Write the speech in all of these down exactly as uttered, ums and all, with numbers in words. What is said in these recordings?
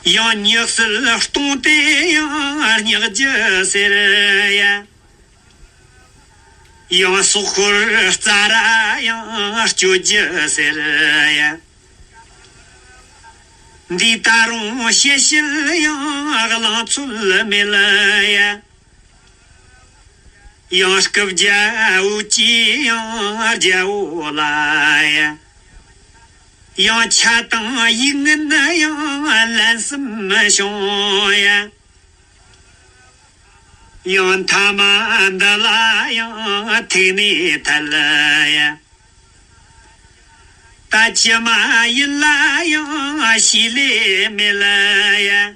ཡང་ཉི་ཟེར་སྟོང་སྟེ་ཡང་སྙེག་རྒྱུ་ཟེར་ཡ། ཡང་སྲོག་ཤོར་རྩྭ་ར་ཡང་གཅོད་རྒྱུ་ཟེར་ཡ། འདི་ད་རུང་བཤད་བཤད་ཡང་གླེང་ཚུལ་མེད་ཡ། ཡང་སྐུ་བརྒྱ་འོད་ཀྱི་ཡང་རྒྱལ་པོ་ལ་ཡ། ཡང་ཆ་དང་ཡིག་ངན་ཡང་ལན་གསུམ་བྱུང་ཡ། ཡང་མཐའ་མ་འདི་ལ་ཡང་ཐུག་ནས་ཐལ་ཡ། ད་ཅི་མ་ཡིན་ལ་ཡང་ཤེས་ལེ་མེད་ལ་ཡ།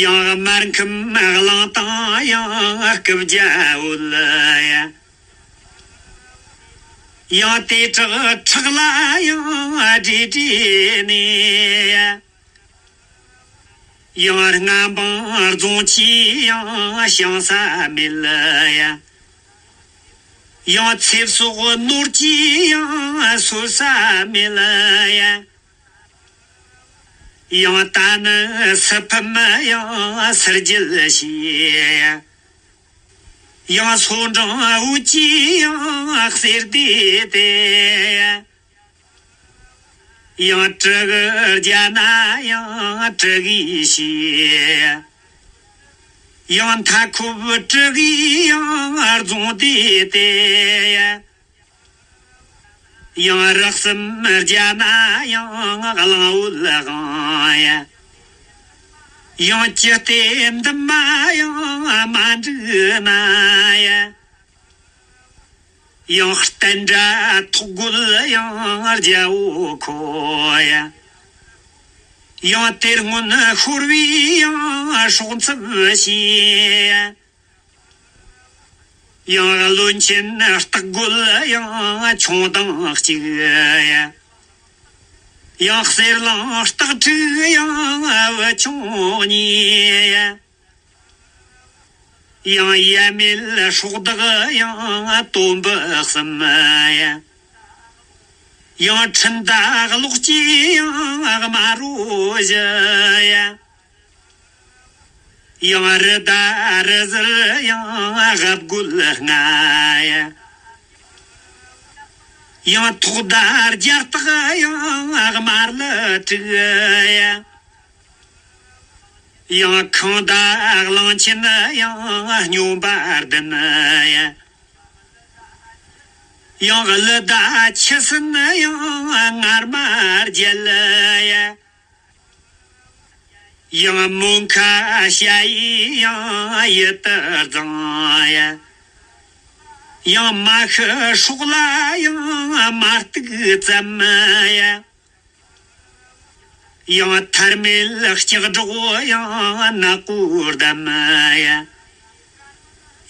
ཡང་དམར་ཁམས་གླང་དང་ཡང་སྐུ་བརྒྱ་འོད་ལ་ཡ། ཡང་དེ་ཁྲག་ཁྲག་ལ་ཡང་བྲེས་བྲེས་ནས་ཡ། ཡང་རྔ་འབངས་རྫོང་ཆེ་ཡང་བྱང་ས་མེད་ལ་ཡ། ཡང་ཚེ་སྲོག་ནོར་གྱིས་ཡང་གསོ་ས་མེད་ལ་ཡ། ཡང་ད་ནི་སི་ཕི་མི་ཡང་སི་རྒྱལ་ཞེས་ཡ། ཡང་སོ་འབྲང་འོད་ཀྱིས་ཡང་གསེར་སྡེ་སྟེ་ཡ། ཡང་གྲི་གུ་རྒྱ་ན་ཡང་གྲི་གུའི་ཞེས། ཡང་མཐའ་འཁོབ་གྲི་གུའི་ཡང་རྫོང་སྡེ་སྟེ། ཡང་རགས་གསུམ་རྒྱ་ན་ཡང་གླང་བོ་ལ་དབང་ཡ། ཡང་ཅི་སྟེ་འདི་མ་ཡང་མ་འགྲིག་ན་ཡ། ཡང་བསྟན་དགྲ་ཐོག་རྒོལ་ཡང་རྒྱལ་པོ་ཁོ་ཡ། ཡང་གཏེར་སྔོན་ཤོར་བའི་ཡང་སྲོག་འཚབ་བྱས། ཡང་བློན་ཆེན་སྟག་རྒོད་ཡང་ཆུང་དང་གཅིག་ཡ། ཡང་གསེར་གླིང་སྟག་ཕྲུག་ཡང་བུ་ཆུང་གཉིས་ཡ། ཡང་ཡབ་མེས་སྲོག་བདག་ཡང་དོམ་བུ་གསུམ་ཡ། ཡང་ཁྲིན་ཏ་གློག་སྐྱེས་ཡང་དམར་རོ་བཞི་ཡ། ཡང་རི་དྭགས་རི་གཟར་ཡང་རྦ་རྒོད་ལྔ་ཡ། ཡང་ཐོག་མདའ་རྒྱ་སྟག་ཡང་དམར་ལི་དྲུག་ཡ། ཡང་ཁང་མདའ་གླང་ཆེན་ཡང་སྨྱོན་པ་བདུན་ཡ། ཡང་གླུ་མདའ་ཆུ་སྲིན་ཡང་ངར་མ་བརྒྱད་ཡ། ཡང་མོན་ཁ་ཞ་ཡི་ཡང་ཡུལ་དུ་བརྫངས་ཡ། ཡང་མ་ཤི་སྲོག་ལ་ཡང་མ་གཏུགས་ཙམ་ཡ། ཡང་ཐར་མེད་ལྕགས་སྒྲོག་ཡང་ནག་པོ་བསྡམས་ཡ།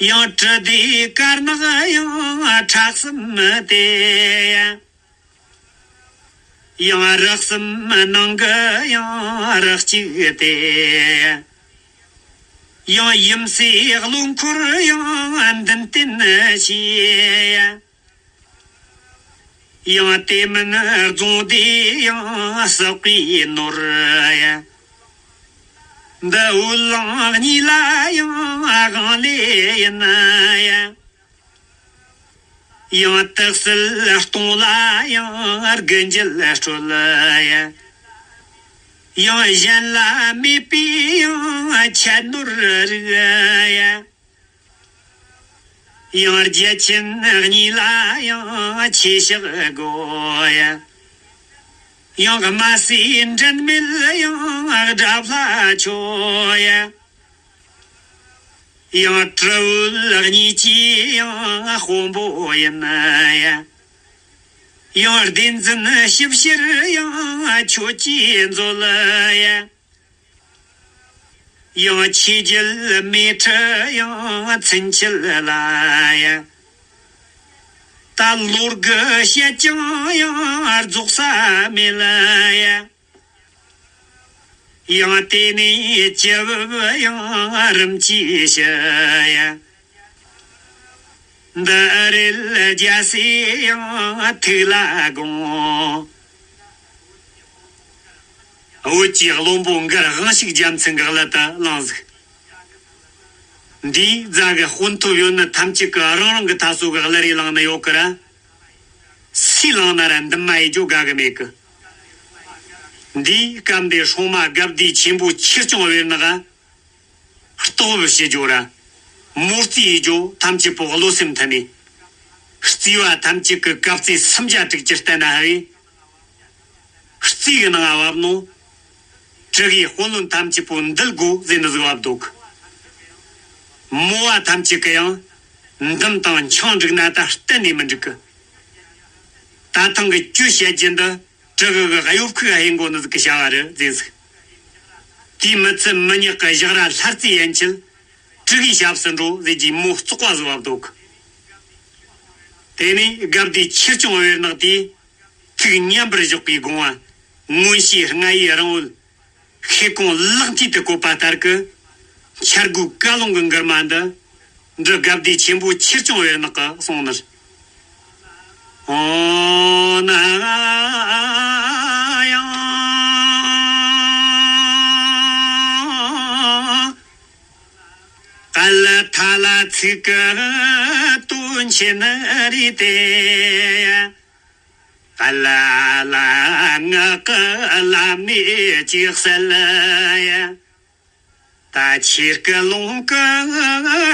ཡང་གྲི་མདེའུ་དཀར་ནག་ཡང་ཁྲག་གསུམ་དེ་ཡ། ཡང་རགས་གསུམ་ནང་གི་ཡང་རགས་གཅིག་སྟེ། ཡང་ཡུམ་སྲས་བློན་འཁོར་ཡང་མདུན་བསྟན་བྱས། ཡང་དེ་མིན་རྫོང་སྡེ་ཡང་བསགས་པའི་ནོར། འདི་འོད་གླིང་གཉིས་ལ་ཡང་དབང་ལས་ཡིན། ཡང་དག་སེལ་གཏོང་ལ་ཡང་དགུ་འབྱེད་སྤྲོད་ཡ། ཡང་གཞན་ལ་མེད་པའི་ཡང་ཆད་ནོར་རིགས་ཡ། ཡང་རྒྱལ་ཆེན་གཉིས་ལ་ཡང་ཆོས་ཕྱག་དགོས་ཡ། ཡང་དམར་སེར་འབྲལ་མེད་ཡང་དགྲ་ལྷ་མཆོད་ཡ། ཡང་གྲི་འོད་གཉིས་ཀྱི་ཡང་དཔོན་པོ་ཡིན་ཡ། ཡང་བདེན་འཛིན་ཞིབ་བཤེར་ཡང་ཁྱོད་ཀྱིས་མཛོད་ཡ། ཡང་ཆོས་རྒྱལ་མེ་ཁྲི་ཡང་མཚན་ཆེད་ལ་ཡ། ད་ལོ་དགུ་བཤད་ཀྱང་ཡང་རྫོགས་ས་མེད་ལ་ཡ། ཡང་དེ་ནས་སྤྱི་བབ་ཡང་རིམ་གྱིས་ཞུ་ཡ། འདི་རེད་རྒྱལ་སྲས་ཡང་ཐུགས་ལ་དགོངས། བོད་ཀྱི་བློན་པོ་མགར་དབང་ཕྱུག་རྒྱལ་མཚན་གྱི་གླུ་དེ་བླངས་ཟིག། འདིའི་རྫ་གི་དཔོན་ཐོབ་ཡོད་ནི་ཐམས་ཅད་ཀྱིས་རང་རང་གི་ཐ་སོ་གི་གླུ་རེ་བླངས་ནི་ཡོད་ཀི་ར། སུས་བླངས་ན་ར་འདི་མ་ཡེ་རྒྱུ་དགའ་གི་མེད་ཀི། འདིའི་སྐབས་འདི་སྲུང་མ་དགའ་བདེ་ཆེན་པོ་ཆོས་སྐྱོང་བེར་ནག་ག་རྟོགས་བུ་ཞེས་བརྗོད་ར། མོ་རྩིས་ཡེ་རྒྱུ་ཐམས་ཅད་པོ་བློ་སེམས་མཐུན་ནས། རྩིས་པ་ཐམས་ཅད་ཀྱིས་གབ་རྩེ་སུམ་བརྒྱ་དྲུག་ཅུ་བསྟན་ན་ཧ་བས། རྩིས་ཀྱི་ནང་བབས་ནོ། དྲུ་གུའི་དཔོན་བློན་ཐམས་ཅད་པོ་འདུལ་དགོས་ཟེར་ནི་ཟིག་བབས་འདུག། མོ་བ་ཐམས་ཅད་ཀྱིས་ཡང་འདུམ་དང་འཆང་འགྲིག་ན་ད་གཏན་ནས་མི་འགྲིག་གི། ད་ཐེངས་ཀྱི་གྱོད་བཤད་རྒྱུ་འདི་དྲུ་གུ་གི་གཡོ་ཁུག་ཧེ་འགོ་ནི་ཟིག་གི་བྱ་བ་རེད་ཟེར་ཟིག། དེའི་མི་ཚད་མི་ཉག་གི་ཞག་ར་ལྷ་རྩེ་ཡན་ཆད་དྲུ་གུའི་ཞབས་སུ་འགྲོ་ཟེར་གྱི་མོ་བཙོག་པ་ཟིག་བབས་འདུག། དེ་ནས་དགའ་བདེ་ཆོས་སྐྱོང་བེར་ནག་དེས། ཐུགས་མཉམ་པར་བཞག་པའི་དགོངས་པ། མངོན་ཤེས་ལྔ་ཡི་རང་འོད། ཤེལ་གོང་ལག་མཐིལ་དུ་བཀོད་པ་ལྟར་གྱི། འཆར་སྒོའི་བཀའ་ལུང་གི་མགུར་མ་འདི། འབྲི་དགའ་བདེ་ཆེན་པོ་ཆོས་སྐྱོང་བེར་ནག་གིས་གསུངས་ནི་རེད། ཨོ་ན་ཡང་། ག་ལ་ཐ་ལ་ཚིག་གི་དོན་ཆེན་རེད་དེ། ཨ་ལ་ལ་ངག་གི་ལམ་ནས་ཅིག་གསལ་ཡ། ད་ཆོས་སྐུ་ལོངས་སྐུ་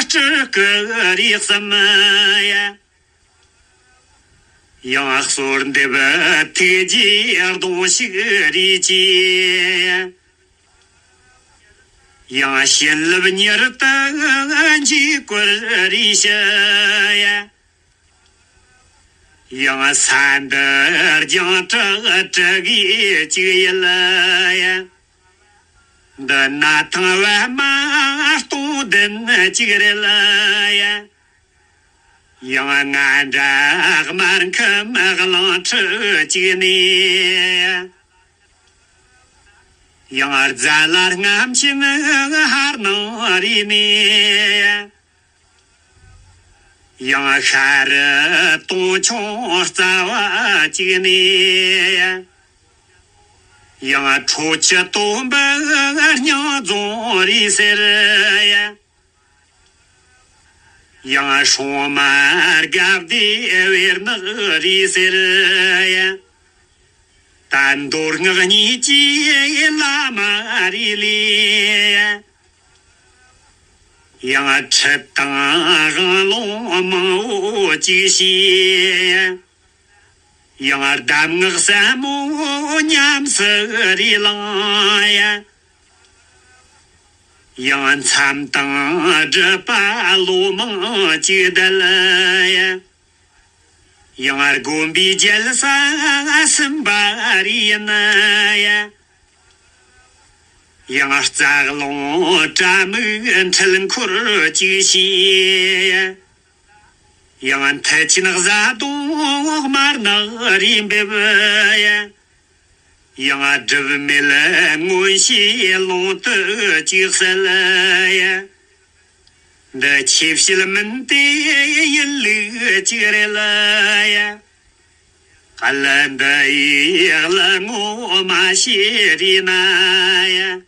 སྤྲུལ་སྐུ་རིགས་གསུམ་ཡ། ཡང་གསོལ་འདེབས་ཐུགས་རྗེའི་གདུང་ཤུགས་རིགས་ཀྱི། ཡང་བྱིན་རླབས་མྱུར་དུ་འཇུག་སྐུར་རིགས་ཞུ་ཡ། ཡང་ས་འདི་རྒྱང་གྲགས་དྲུག་གི་གཅིག་ཡིན་ཡ། འདི་ན་ཐང་པད་མ་སྟོང་བདུན་གཅིག་རེད་ཡ། ཡང་ང་འདྲ་དམར་ཁམས་གླིང་ཁྲི་གཅིག་ནས། ཡང་རྫ་ལ་རྔམ་ཆེན་ཧར་ནང་རིས་ནས། ཡང་ཤར་སྟོང་ཆུང་རྩ་བ་གཅིག་ནས། ཡང་ཁྲོ་ཆུ་སྟོན་པ་སྙིང་རྫོང་རིས་ཟེར་ཡ། ཡང་སྲུང་མ་དགའ་བདེ་བེར་ནག་རིས་ཟེར་ཡ། ད་མདོ་སྔགས་གཉིས་ཀྱི་བླ་མ་རིས་ལས་ཡང་ཁྲིད་དང་དབང་ལུང་མང་བོ་ཅིག་བྱས། ཡང་གདམས་ངག་ཟབ་མོ་ཉམས་སུ་རིས་བླངས་ཡ། ཡང་མཚམས་དང་སྒྲུབ་པ་ལོ་མང་ཅིག་བསྡད་ཡ། ཡང་དགོན་པའི་རྒྱལ་ས་སུམ་པ་རིས་ཡིན་ཡ། ཡང་རྩ་རླུང་དྲ་མིག་འཁྲུལ་འཁོར་ཅིག་བྱས། ཡང་མཐུ་ཆེན་བཟའ་བཏུང་དམར་ནག་རིས་འབེབས། ཡང་སྒྲིབ་མེད་མངོན་ཤེས་ཀློང་དུ་ཅིག་གསལ། འདི་ཆོས་བཤད་མིན་ཏེ་ཡིན་ལུགས་ཅིག་རེད་ཡ། གལ་འདི་ཡི་གླུ་ངོ་མ་ཤེས་རེ་ན་ཡ།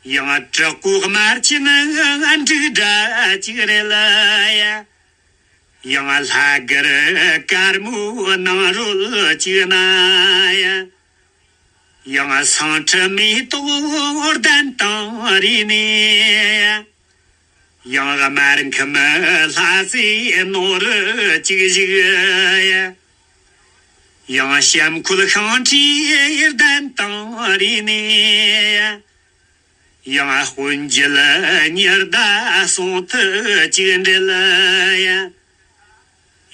ཡང་དྲག་པོའི་དམར་ཆེན་འབྲུག་སྒྲ་ཅིག་རེད་ཡ། ཡང་ལྷ་གར་དཀར་མོའི་ནང་རོལ་ཅིག་ན་ཡ། ཡང་སེང་ཁྲི་མེ་ཏོག་གདན་སྟེང་རིས་ནས། ཡང་དམར་ཁམས་ལྷ་སའི་ནོར་གཅིག་བཞུགས་ཡ། ཡང་ཤམ་ཁུལ་ཤིང་ཁྲིའི་གདན་སྟེང་རིས་ནས། ཡང་དཔོན་རྒྱལ་ཉི་ཟླ་སྲུང་མཐུ་གཅིག་འབྲེལ་ཡ།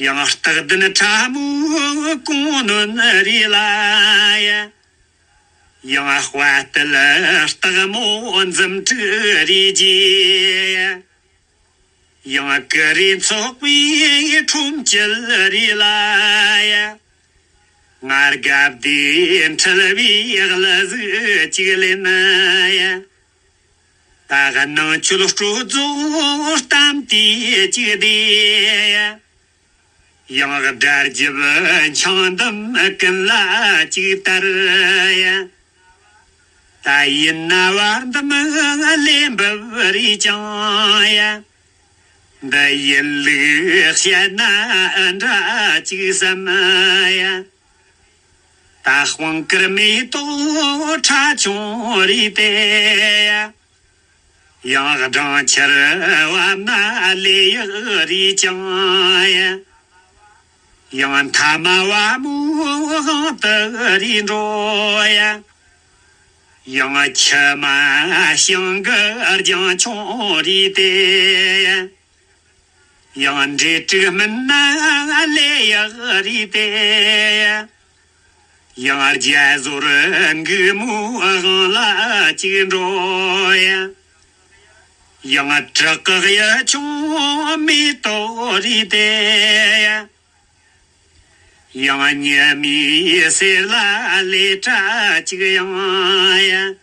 ཡང་སྟག་གདན་ཁྲ་མོའི་གོང་གནོན་རིས་ལ་ཡ། ཡང་དཔའ་རྟུལ་སྟག་མོ་འཛུམ་དྲུག་རིས་ཀྱི། ཡང་ཀུ་རེ་ཚོགས་པའི་ཁྲོམ་སྐྱིད་རིས་ལ་ཡ། ང་དགའ་བདེ་འཁྲིལ་བའི་གླུ་གཟུགས་གཅིག་ལེན་ཡ། ད་ག་ནང་ཆོས་སྤྲོ་རྫོགས་གཏམ་དེ་གཅིག་བདེ་ཡ། ཡང་དགྲ་རྒྱབ་འཆང་འདུམ་ཀུན་ལ་གཅིག་དར་ཡ། ད་ཡིན་ན་བར་འདི་མི་ལས་འབབ་རེད་ཀྱང་ཡ། འདི་ཡིན་ལུགས་བཤད་ན་འདྲ་ཅིག་བསམ་ཡ། ད་དཔུང་དཀར་མེ་ཏོག་ཁྲ་ཆུང་རེད་དེ་ཡ། ཡང་སྦྲང་ཆར་བབས་ན་ལས་ཡག་རེད་ཀྱང་ཡ། ཡང་མཐའ་མ་བ་མོའི་དབང་དུ་རེད་འགྲོ་ཡ། ཡང་ཁྱི་མ་ཞིང་གི་རྒྱང་མཆོང་རེད་དེ་ཡ། ཡང་འབྲས་དྲུག་སྨིན་ན་ལས་ཡག་རེད་དེ་ཡ། ཡང་རྒྱ་ཟོར་མགུལ་མོའི་དབང་ལ་ཅིག་འགྲོ་ཡ། ཡང་བྲག་གི་གཡུ་ཆུང་མེ་ཏོག་རེད་དེ་ཡ། ཡང་ཉི་མའི་ཟེར་ལ་ལས་གྲྭ་ཅིག་ཡང་ཡ།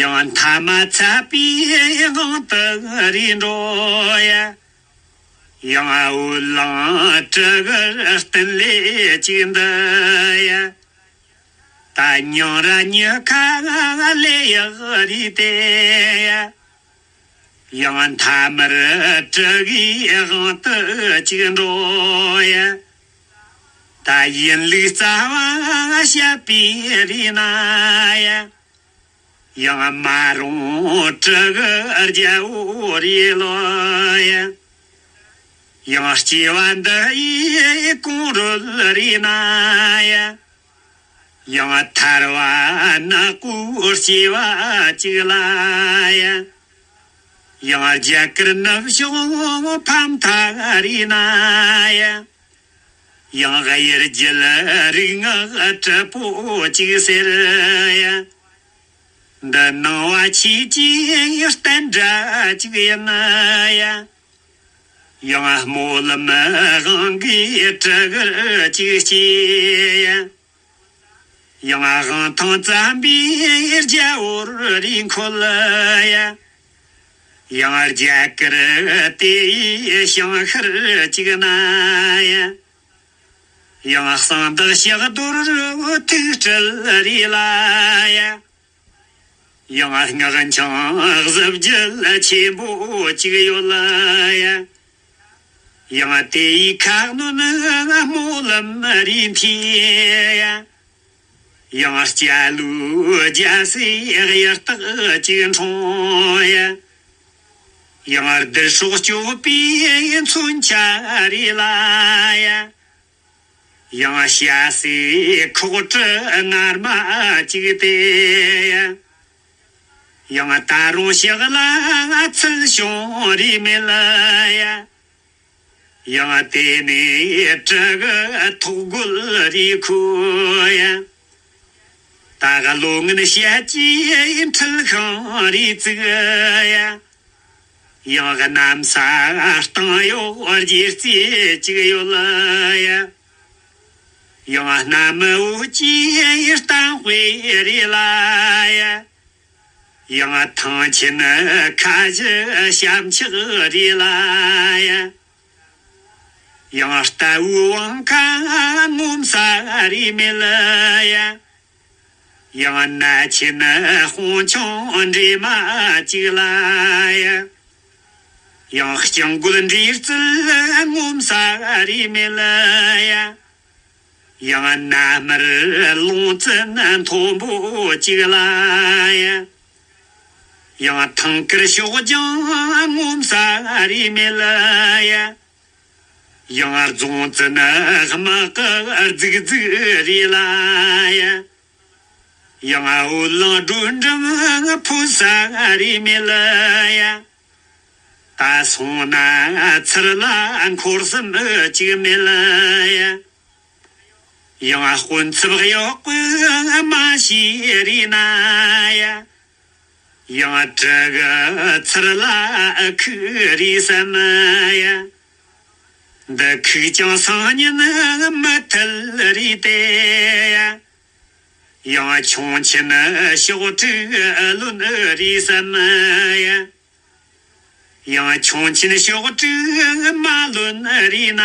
ཡང་མཐའ་མ་ཚ་པའི་དབང་དུ་རེད་འགྲོ་ཡ། ཡང་འོད་ལངས་གྲུ་གུར་སྟེང་ལས་ཅིག་འདི་ཡ། ད་ཉང་ར་ཉི་ཁ་ལས་ཡག་རེད་དེ་ཡ། ཡང་མཐའ་མར་གྲུ་གུའི་དབང་དུ་ཅིག་འགྲོ་ཡ། ད་ཡིན་ལུགས་རྩ་བ་བཤད་པའི་རེད་ན་ཡ། ཡང་མ་རུང་གྲུ་གུ་རྒྱལ་པོ་རེད་ལོ་ཡ། ཡང་སྐྱེ་བ་འདི་ཡི་གོང་རོལ་རེད་ན་ཡ། ཡང་ཐར་བ་ནག་པོའི་སྐྱེ་བ་གཅིག་ལ་ཡ། ཡང་རྒྱ་གར་ནུབ་ཕྱོགས་ཕ་མཐའ་རེད་ན་ཡ། ཡང་དབྱར་རྒྱལ་རིགས་ལྔ་དྲུག་པོ་གཅིག་ཟེར་ཡ། འདི་ནང་བ་ཆོས་ཀྱི་རྟེན་འདྲ་གཅིག་ཡིན་ཡ། ཡང་སྨོན་ལམ་དབང་གིས་གྲུ་གུར་གཅིག་སྐྱེས་ཡ། ཡང་དབང་ཐང་བཙན་པོའི་རྒྱལ་པོར་རེ་འཁོད་ཡ། ཡང་རྒྱ་གར་དེ་ཡི་ཞིང་ཤར་གཅིག་ན་ཡ། ཡང་གསང་བདག་ཕྱག་རྡོར་ཐུགས་སྤྲུལ་རེ་ལ་ཡ། ཡང་སྔགས་འཆང་གཟི་བརྗིད་ཆེན་པོ་གཅིག་ཡོད་ལ་ཡ། ཡང་དེ་ཡི་ཁ་གནོན་སྨོན་ལམ་རེ་མཐུས་ཡ། ཡང་སྐྱ་ལོའི་རྒྱལ་སྲས་གཡུ་སྟག་གཅིག་འཁྲུངས་ཡ། ཡང་རྡུལ་སྲོག་གཅོད་པའི་མཚོན་ཆ་རེ་ལ་ཡ། ཡང་ཞལ་ཟས་ཁོག་དཀྲི་ངར་མ་གཅིག་སྟེ་ཡ། ཡང་ད་རུང་ཕྱག་ལ་ཚིལ་ཞོན་རེ་མེད་ལ་ཡ། ཡང་དེ་ནས་གྲུ་གུ་ཐོག་རྒོད་རེ་ཁུར་ཡ། ད་ག་ལོ་ངན་བཤད་ཀྱི་འཁྲིལ་ཤིང་རེ་བཙུགས་ཡ། ཡང་གནམ་ས་སྟེང་གཡོ་རྒྱལ་རྩེ་གཅིག་ཡོད་ལ་ཡ། ཡང་གནམ་འོད་ཀྱི་གཏམ་དཔེ་རེ་ལ་ཡ། ཡང་ཐང་ཆེན་ཁ་བཞི་ཞབས་ཆག་རེ་ལ་ཡ། ཡང་རྟ་བོའི་བང་ཁ་ངོམ་ས་རེ་མེད་ལ་ཡ། ཡང་ནགས་ཆེན་དཔུང་ཆུང་འདྲེས་མ་གཅིག་ལ་ཡ། ཡང་སྤྱང་རྒོད་འདྲེ་རྩལ་ངོམ་ས་རེ་མེད་ལ་ཡ། ཡང་གནའ་སྨར་ལུང་བཙན་མཐོན་པོ་གཅིག་ལ་ཡ། ཡང་ཐང་དཀར་ཕྱོགས་ལྗང་ངོམ་ས་རེ་མེད་ལ་ཡ། ཡང་རྫོང་བཙན་དམག་གི་རྫིག་རྫིག་རེད་ལ་ཡ། ཡང་འོད་ལངས་སྒྲོལ་འགྲིམ་ཕོ་ས་རེ་མེད་ལ་ཡ། ད་སོང་ན་ཚུར་ལ་འཁོར་གསུམ་གཅིག་མེད་ལ་ཡ། ཡང་དཔོན་ཚབ་གཡོག་པོའི་མ་ཤེས་རེ་ན་ཡ། ཡང་གྲུ་གུ་ཚུར་ལ་ཁུག་རེ་བསམ་ཡ། འདི་ཁུག་ཀྱང་སང་ཉིན་མི་ཐུལ་རེ་དེ་ཡ། ཡང་ཁྱུང་ཆེན་ཕྱོགས་དྲུག་ལོན་རེ་བསམ་ཡ། ཡང་ཁྱུང་ཆེན་ཕྱོགས་དྲུག་མ་ལོན་རེ་ན་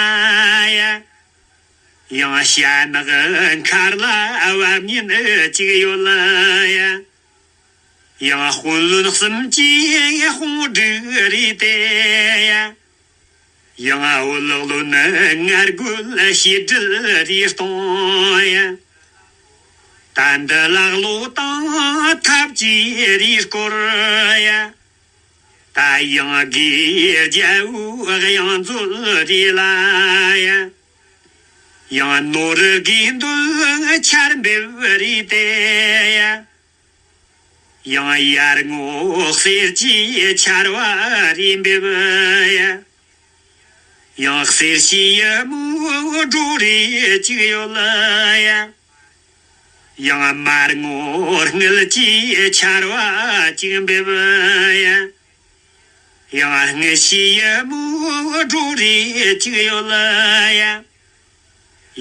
ཡ། ཡང་ཞྭ་ནག་མཁར་ལ་བབ་ཉིན་གཅིག་ཡོད་ལ་ཡ། ཡང་དཔོན་བློན་གསུམ་གྱིས་དཔུང་སྒྲིག་རེ་སྟེ། ཡང་བོད་ལུགས་ལོན་ངར་རྒོལ་ཞི་སྒྲིལ་རེ་གཏོང་ཡ། ད་འདི་ལག་ལོ་དང་ཐབས་ཀྱིས་རེ་བསྐོར་ཡ། ད་ཡང་དགེ་རྒྱལ་བོའི་གཡང་མཛོད་རེ་ལ་ཡ། ཡང་ནོར་དགེ་འདུན་ཆར་འབེབས་རེ་སྟེ་ཡ། ཡང་ཡར་ངོ་གསེར་གྱི་ཆར་བ་རེ་འབེབས་ཡ། ཡང་གསེར་ཕྱེ་ཡི་མོ་སྒྲོ་རེ་གཅིག་ཡོད་ཡ། ཡང་དམར་ངོ་དངུལ་གྱི་ཆར་བ་གཅིག་འབེབས་ཡ། ཡང་དངུལ་ཕྱེ་ཡི་མོ་སྒྲོ་རེ་གཅིག་ཡོད་ཡ།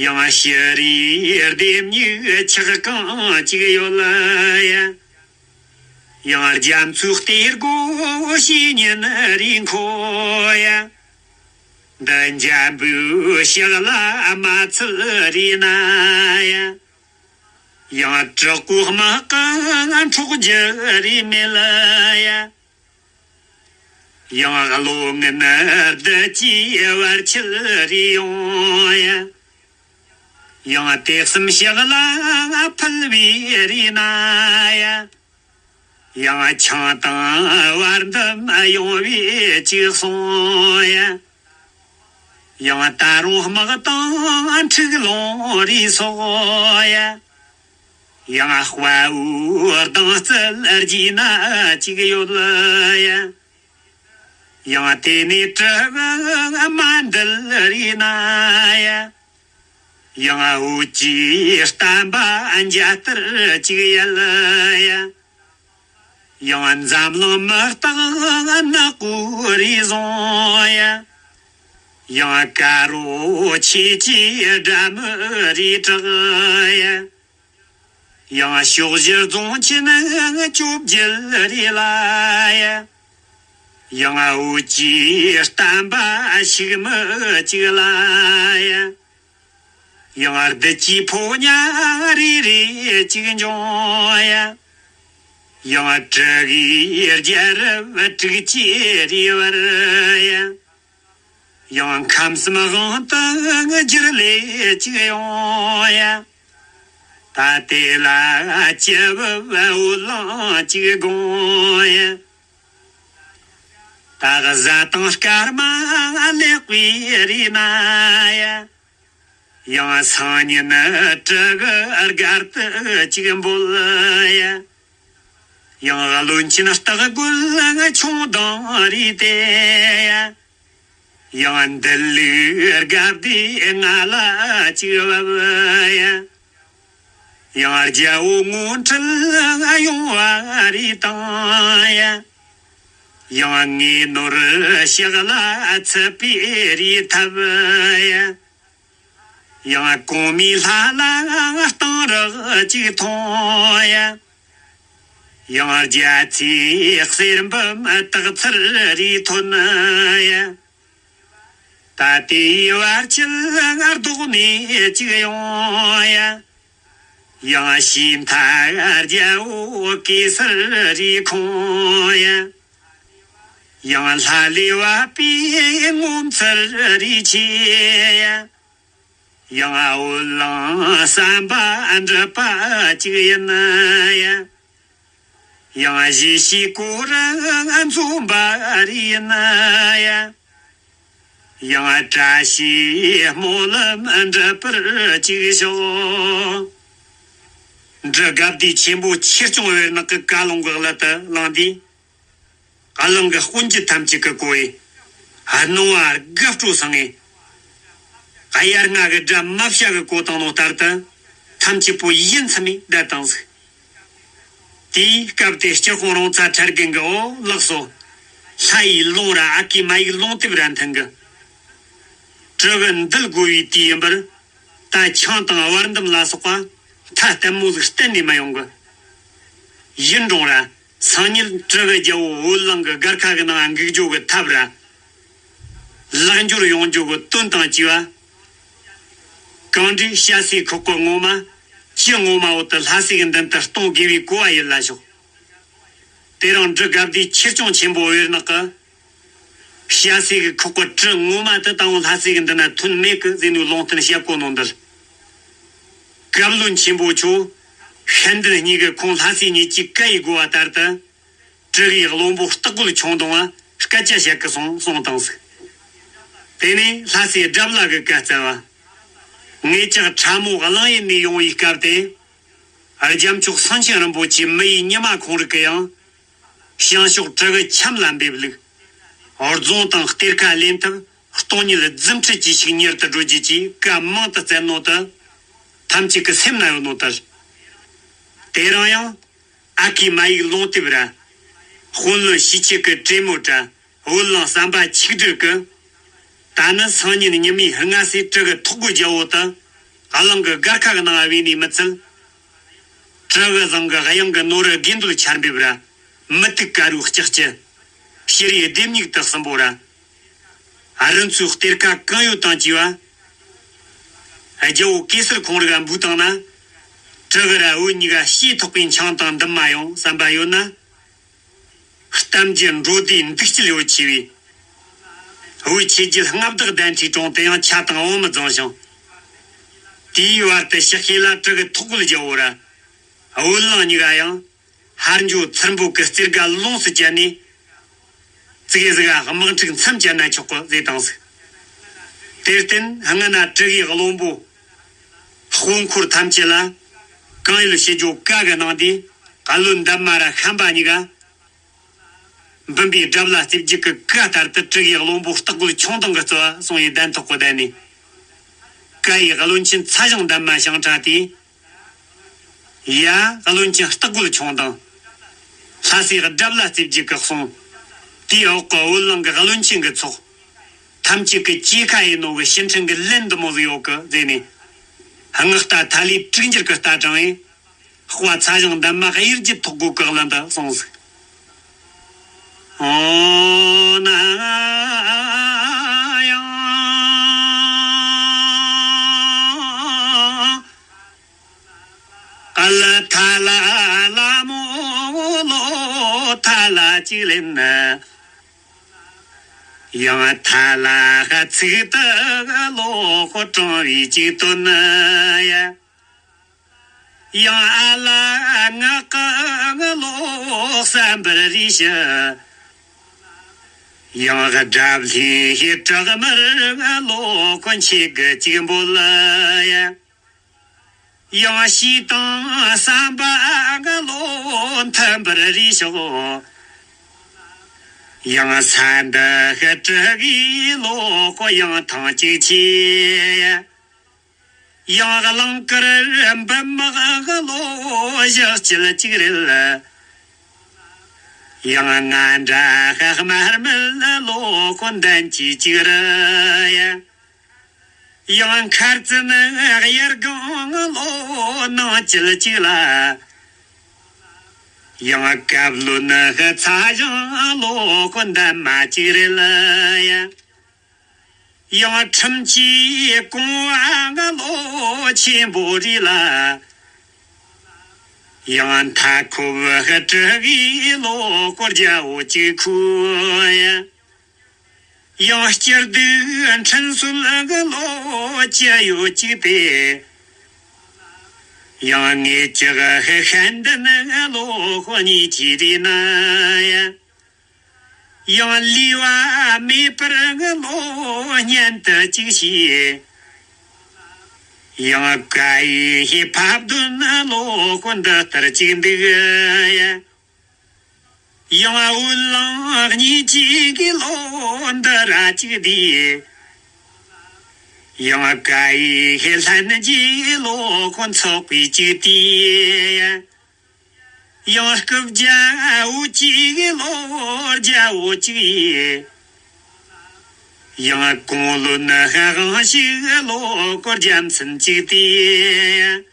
ཡང་ཕྱི་རིའི་ལྡེམ་མྱུག་ཆག་རྐང་གཅིག་ཡོད་ཡ། ཡང་རྒྱ་མཚོའི་གཏེར་སྒོ་བཤེས་གཉེན་རེ་འཁོར་ཡ། འདི་འཇམ་པོའི་ཞག་ལ་མ་ཚུད་རེ་ན་ཡ། ཡང་དྲག་པོའི་དམག་གི་འཕྲོག་རྒྱུ་རེ་མེད་ཡ། ཡང་བློ་ངན་བདུད་ཀྱི་བར་ཆད་རེ་ཡོང་ཡ། ཡང་དེ་གསུམ་ཞག་ལ་ཕུལ་བའི་རེ་ན་ཡ། ཡང་ཆང་དང་བར་འདུམ་ཡོང་བའི་གཅིག་སོང་ཡ། ཡང་ད་རུང་དམག་དང་འཁྲུག་ལོང་རེ་སོགས་ཡ། ཡང་དཔའ་བོའི་སྡང་རྩལ་རྒྱས་ན་གཅིག་ཡོད་ཡ། ཡང་དེ་ནས་གྲི་གུ་དམའ་འདྲིལ་རེ་ན་ཡ། ཡང་འུ་ཅག་བསྟན་པ་མཇལ་དར་གཅིག་ཡལ་ཡ། ཡང་འཛམ་གླིང་མི་རྟག་ནག་པོ་རེ་བཟུང་ཡ། ཡང་དཀར་པོ་ཆོས་ཀྱི་སྒྲ་མི་རེ་གྲགས་ཡ། ཡང་ཕྱོགས་བཞིར་རྫོང་ཆེན་བཅོ་བརྒྱད་རེ་ལ་ཡ། ཡང་འུ་ཅག་བསྟན་པ་ཕྱུག་མི་གཅིག་ལ་ཡ། ཡང་བདུད་ཀྱི་ཕོ་ཉ་རེ་རེ་གཅིག་འབྱུང་ཡ། ཡང་གྲི་གུའི་རྒྱལ་རབས་དྲུག་ཅུ་རེ་བར་ཡ། ཡང་ཁམས་གསུམ་དབང་དུ་འགྱུར་ལས་གཅིག་ཡོང་ཡ། ད་དེ་ལ་སྤྱི་བོ་བོད་ལུང་གཅིག་དགོངས་ཡ། ད་གཟའ་དང་སྐར་མ་ལེགས་པའི་རེ་ན་ཡ། ཡང་སང་ཉིན་གྲི་གུ་སྒར་དུ་གཅིག་འབོད་ཡ། ཡང་བློན་ཆེན་སྟག་རྒོད་ཆུང་དང་རེ་སྟེ་ཡ། ཡང་འདུལ་བའི་སྒར་སྡེ་ལྔ་ལ་གཅིག་བབས་ཡ། ཡང་རྒྱལ་པོ་ངོ་འཕྲད་ཡོང་བ་རེ་དང་ཡ། ཡང་ངའི་ནོར་ཕྱག་ལ་ཚུད་པའི་རེ་ཐབས་ཡ། ཡང་གོང་མའི་ལྷ་ལ་གཏང་རག་གཅིག་མཐོང་ཡ། ཡང་རྒྱ་ཚའི་གསེར་འབུམ་སྟག་ཚར་རེ་ཐོན་ཡ། ད་དེའི་བར་ཆད་ལྡོག་ནས་གཅིག་ཡོང་ཡ། ཡང་ཕྱི་མཐའ་རྒྱལ་པོ་གེ་སར་རེ་ཁོང་ཡ། ཡང་ལྷ་ལས་བབས་པའི་ངོ་མཚར་རེ་ཆེ་ཡ། ཡང་བོད་གླིང་བསམ་པ་འགྲུབ་པ་གཅིག་ཡིན་ཡ། ཡང་གཞིས་བྱེས་གོ་རིམ་འཛོམས་པ་རེ་ཡིན་ཡ། ཡང་བཀྲ་ཤིས་སྨོན་ལམ་འགྲུབ་པར་གཅིག་ཤོག། འབྲི་དགའ་བདེ་ཆེན་པོ་ཆོས་སྐྱོང་བེར་ནག་གི་བཀའ་ལུང་གི་གླུ་དེ་བླངས་དུས། གླིང་གི་དཔོན་གྱི་ཐམས་ཅད་ཀྱི་གོ་ཡི། སྣང་བ་དགའ་སྤྲོ་སངས་ངེ། དབྱར་རྔ་གི་སྒྲ་མ་བྱ་གི་གོ་བཏང་ནོ་ལྟར་དུ། ཐམས་ཅད་པོ་ཡིད་ཚིམ་མེ་བསྡད་བཏང་ཟིག། དེའི་སྐབས་དེ་སྤྱིར་ཁོང་རོང་ཚ་ཁྲ་རྒན་གྱི་འོ་ལགས་སོ། ལྷ་ཡི་ལུང་ར་ཨ་ཀི་མ་ཡིག་ལུང་དེབ་ར་མཐུན་གི། གྲི་གུ་འདུལ་དགོས་པའི་དུས་ཡིན་པར། ད་ཆང་དང་བར་འདུམ་ལ་སོགས་པ་ཐ་དད་མོ་ཟིག་གཏན་ནས་མ་ཡོང་གི། ཡིན་རུང་ར། སང་ཉིན་གྲི་གུ་རྒྱལ་པོ་བོད་གླིང་གི་སྒར་ཁ་གི་ནང་འགུག་རྒྱུ་གི་ཐབས་ར། ལག་འབྱོར་ཡོང་རྒྱུ་གི་དོན་དང་བཅས་པ། གང་འདྲའི་བྱ་སའི་ཁོག་པ་ངོ་མ། ཁྱི་ངོ་མ་འོག་ཏུ་ལྷ་སའི་གི་མདུན་དུ་གཏོང་དགོས་པའི་གོ་བ་ཡིན་ལ་ཞོག། དེ་རིང་འབྲི་དགའ་བདེའི་ཆོས་སྐྱོང་ཆེན་པོ་བེར་ནག་གིས། སྐྱ་སེར་གི་ཁོག་གི་གྲི་ངོ་མ་དེ་དང་པོ་ལྷ་སྲས་ཀྱི་མདུན་ན་ཐོན་མེད་གི་ཟེར་ནས་ལུང་བསྟན་བྱེད་གོ་ནོ་འདིར། བཀའ་བློན་ཆེན་པོ་ཁྱོད། ཤན་འདི་གཉིས་ཀྱི་ཁོང་ལྷ་སྲས་གཉིས་ཀྱིས་བཀའ་ཡི་བསྒོ་བ་ལྟར་དུ། དྲུ་གི་བློན་པོ་སྟག་རྒོད་ཆུང་གདོང་བ་སྐད་ཆ་བཤད་གི་སོང་གསུངས་བཏང་ཟིག། དེ་ནས་ལྷ་སྲས་དགྲ་བླ་གི་བཀའ་སྩལ་བ། ངེད་ཅག་ཁྲ་མོ་གླང་ཡུལ་ནས་ཡོང་བའི་སྐབས་དེ། རྒྱལ་མཆོག་སེང་ཆེན་རིན་པོ་ཆེ་མི་ཡི་ཉི་མ་ཁོང་རིག་གི་ཡང་། བྱང་ཕྱོགས་དྲུ་གི་ཁྱམས་ལ་འབེབས་ལུགས། རྫོང་དང་གཏེར་ཁ་ལེན་ཐབས་སྟོང་ཉིད་རྫུ་འཕྲུལ་གྱིས་ཤིག་མྱུར་དུ་སྒྲོལ་རྒྱུ་གྱིས་བཀའ་མང་དུ་སྩལ་ནོ་དུ། ཐམས་ཅད་ཀྱི་སེམས་ན་ཡོད་ནོ་དུ། དེ་རིང་ཡང་། ཨ་ཁུའི་མ་ཡིག་ལུང་སྟེབས་ར། དཔོན་བློན་ཞི་ཆེ་གི་གྲོས་མོལ་ར། བོད་ལང་བསམ་པ་ཆིག་སྒྲིལ་གི། ད་ནི་སང་ཉིན་ཉི་མའི་སྔ་སེ་དྲུ་གི་ཐོག་གི་རྒྱལ་པོ་དུ། གླིང་གི་སྒར་ཁ་གི་ནང་བས་ནས་མི་ཚུལ། དྲུ་གི་བཟང་གི་གཡང་གི་ནོར་རི་དགེ་འདུལ་ཆར་འབེབས་ར། མུ་ཏིག་དཀར་རུའི་ལྕགས་ཀྱུ། ཕྱི་རིའི་ལྡེམ་སྙིགས་དུ་གསུམ་པོ་ར། རི་མཚོའི་གཏེར་ཁ་གང་ཡོད་དང་བཅས་པ། རྒྱལ་པོ་གེ་སར་ཁོང་རིག་འབུལ་བཏང་ན། དྲུ་གི་ར་བོད་གཉིས་ཀ་ཤེས་ཐོག་པའི་འཆང་དང་འདུན་མ་ཡོང་བསམ་པ་ཡོད་ན། གཏམ་རྒྱུད་འགྲོ་དུས་འདུག་སྤྱད་ཡོད་ཆེ་བས། བོད་ཆོས་རྒྱལ་མངའ་བདག་གདན་ཁྲིའི་དྲུང་དུ་ཡང་ཆ་དང་བང་མི་བརྫངས་ཤིང་། དེའི་བར་དུ་ཕྱག་ཤེས་ལ་དྲུ་གི་ཐོག་རྒོད་རྒྱལ་པོ་ར། བོད་གླིང་གཉིས་ཀ་ཡང་། ཧར་འགྱོ་ཚུར་འབོ་གི་རྩེ་དགའ་ལོངས་སུ་སྤྱད་ནས། ཙིག་གེ་ཟིག་ག་དམག་འཁྲུག་མཚམས་བཅད་ན་ཆོག་གི་ཟེར་བཏང་ཟིག། དེར་བརྟེན་སྔ་ན་དྲུ་གི་བློན་པོ། དཔོན་འཁོར་ཐམས་ཅད་ལ། གང་ཡོད་ཞི་ཇོ་བཀའ་གི་གནང་དུས། བློན་འདབ་མ་ར་ཤན་པ་གཉིས་ཀ། འབུམ་པའི་དགྲ་བླ་རྩེ་བརྒྱད་ཀྱི་བཀའ་ལྟར་དུ་དྲུ་གི་བློན་པོ་སྟག་རྒོད་ཆུང་གདོང་གི་རྩ་བ་སོང་བའི་གདན་ཐོག་གི་གདན་ནས། བཀའ་ཡི་བློན་ཆེན་ཚ་ཞང་འདབ་མ་ཞང་ཁྲ་དེས། ཡ། བློན་ཆེན་སྟག་རྒོད་ཆུང་དང་། ལྷ་སྲས་དགྲ་བླ་རྩེ་བརྒྱད་ཀྱི་གསུང་། དེའི་འོག་གི་བོད་གླིང་གི་བློན་ཆེན་གྱི་ཚོགས། ཐམས་ཅད་ཀྱི་གཅིག་ཁ་ཡིན་ནོ་གི་ཕྱིར་འཕྲིན་གྱི་ལན་འདི་མོ་ཟིག་ཡོད་གི་ཟེར་ནས། སྔགས་རྟ་ཐ་ལིའི་དྲུག་འགྱུར་གྱི་རྟ་དྲངས་ཡིན། དཔའ་ཚ་ཞང་འདབ་མ་གཡུལ་རྒྱལ་ཐོག་རྒོད་གི་གླིང་དུ་སོང་ཟིག། ཨོ་ན་ཡང་། ཨ་ལ་ཐ་ལ་ལ་མོ་ལོ་ཐ་ལ་གཅིག་ལེན་ན། ཡང་ཐ་ལ་ཁ་ཚིག་ཏུ་ལོ་ཁོ་དྲང་བའི་གཅིག་དོན་ན་ཡ། ཡང་ཨ་ལ་ངག་གི་ལོ་བསམ་པར་རེ་ཞུ། ཡང་དགྲ་བླའི་དྲག་མར་ལོ་ཁོ་མཆེད་གི་གཅིག་འབོད་ལ་ཡ། ཡང་ཞེ་སྡང་བསམ་པ་གི་བློ་མཐུན་པར་རེ་ཤོག། ཡང་ས་འདི་ཧི་དྲུ་གི་བློ་ཁོ་ཡང་ཐང་གཅིག་ཆེ། ཡང་གླིང་དཀར་འབུམ་དམག་གི་བློ་བཞག་སྐྱིལ་གཅིག་རེད། ཡང་ང་འདྲ་ཧི་དམར་མེད་བློ་ཁོ་འདན་གཅིག་གཅིག་རེད། ཡང་མཁར་རྩེ་ནི་གཡར་སྒང་ལོ་ནང་བཅུད་གཅིག་ལ། ཡང་བཀའ་བློན་ནི་ཚ་ཞང་ལོ་ཁོ་འདན་མ་གཅིག་རེད་ལ་ཡ། ཡང་ཁྲིམས་ཀྱི་གོང་བ་ལོ་ཆེན་པོ་རེད་ལ། ཡང་མཐའ་འཁོབ་དྲུ་གི་ལོ་ཁོ་རྒྱལ་པོ་གཅིག་ཁུ་ཡ། ཡང་སྐྱིད་སྡུག་འཕྲིན་གསོལ་གི་ལོ་ཅི་ཡོད་ཅིག་སྟེ། ཡང་ངེད་ཅག་ཤན་འདི་ནི་ལོ་ཁོ་གཉིས་ཀྱི་རེད་ན་ཡང་ལུས་པ་མེད་པར་ལོ་གཉེན་དུ་གཅིག་བྱས། ཡང་བཀའ་ཡི་ཕབ་དོན་ལོ་ཁོ་འདི་ལྟར་གཅིག་འདུག་ཡ། ཡང་བོད་གླིང་གཉིས་ཀྱི་གི་ལོ་འདི་ར་གཅིག་དེ། ཡང་བཀའ་ཡི་ལྷན་གྱི་ལོ་ཁོ་ཚོགས་པའི་གཅིག་དེ། ཡང་སྐུ་རྒྱལ་བོད་ཀྱི་གི་ལོ་རྒྱལ་པོ་གཅིག་ཡིན། ཡང་གོང་བློན་ནི་དབང་ཕྱུག་ལོ་ཁོ་རྒྱལ་མཚན་གཅིག་དེ།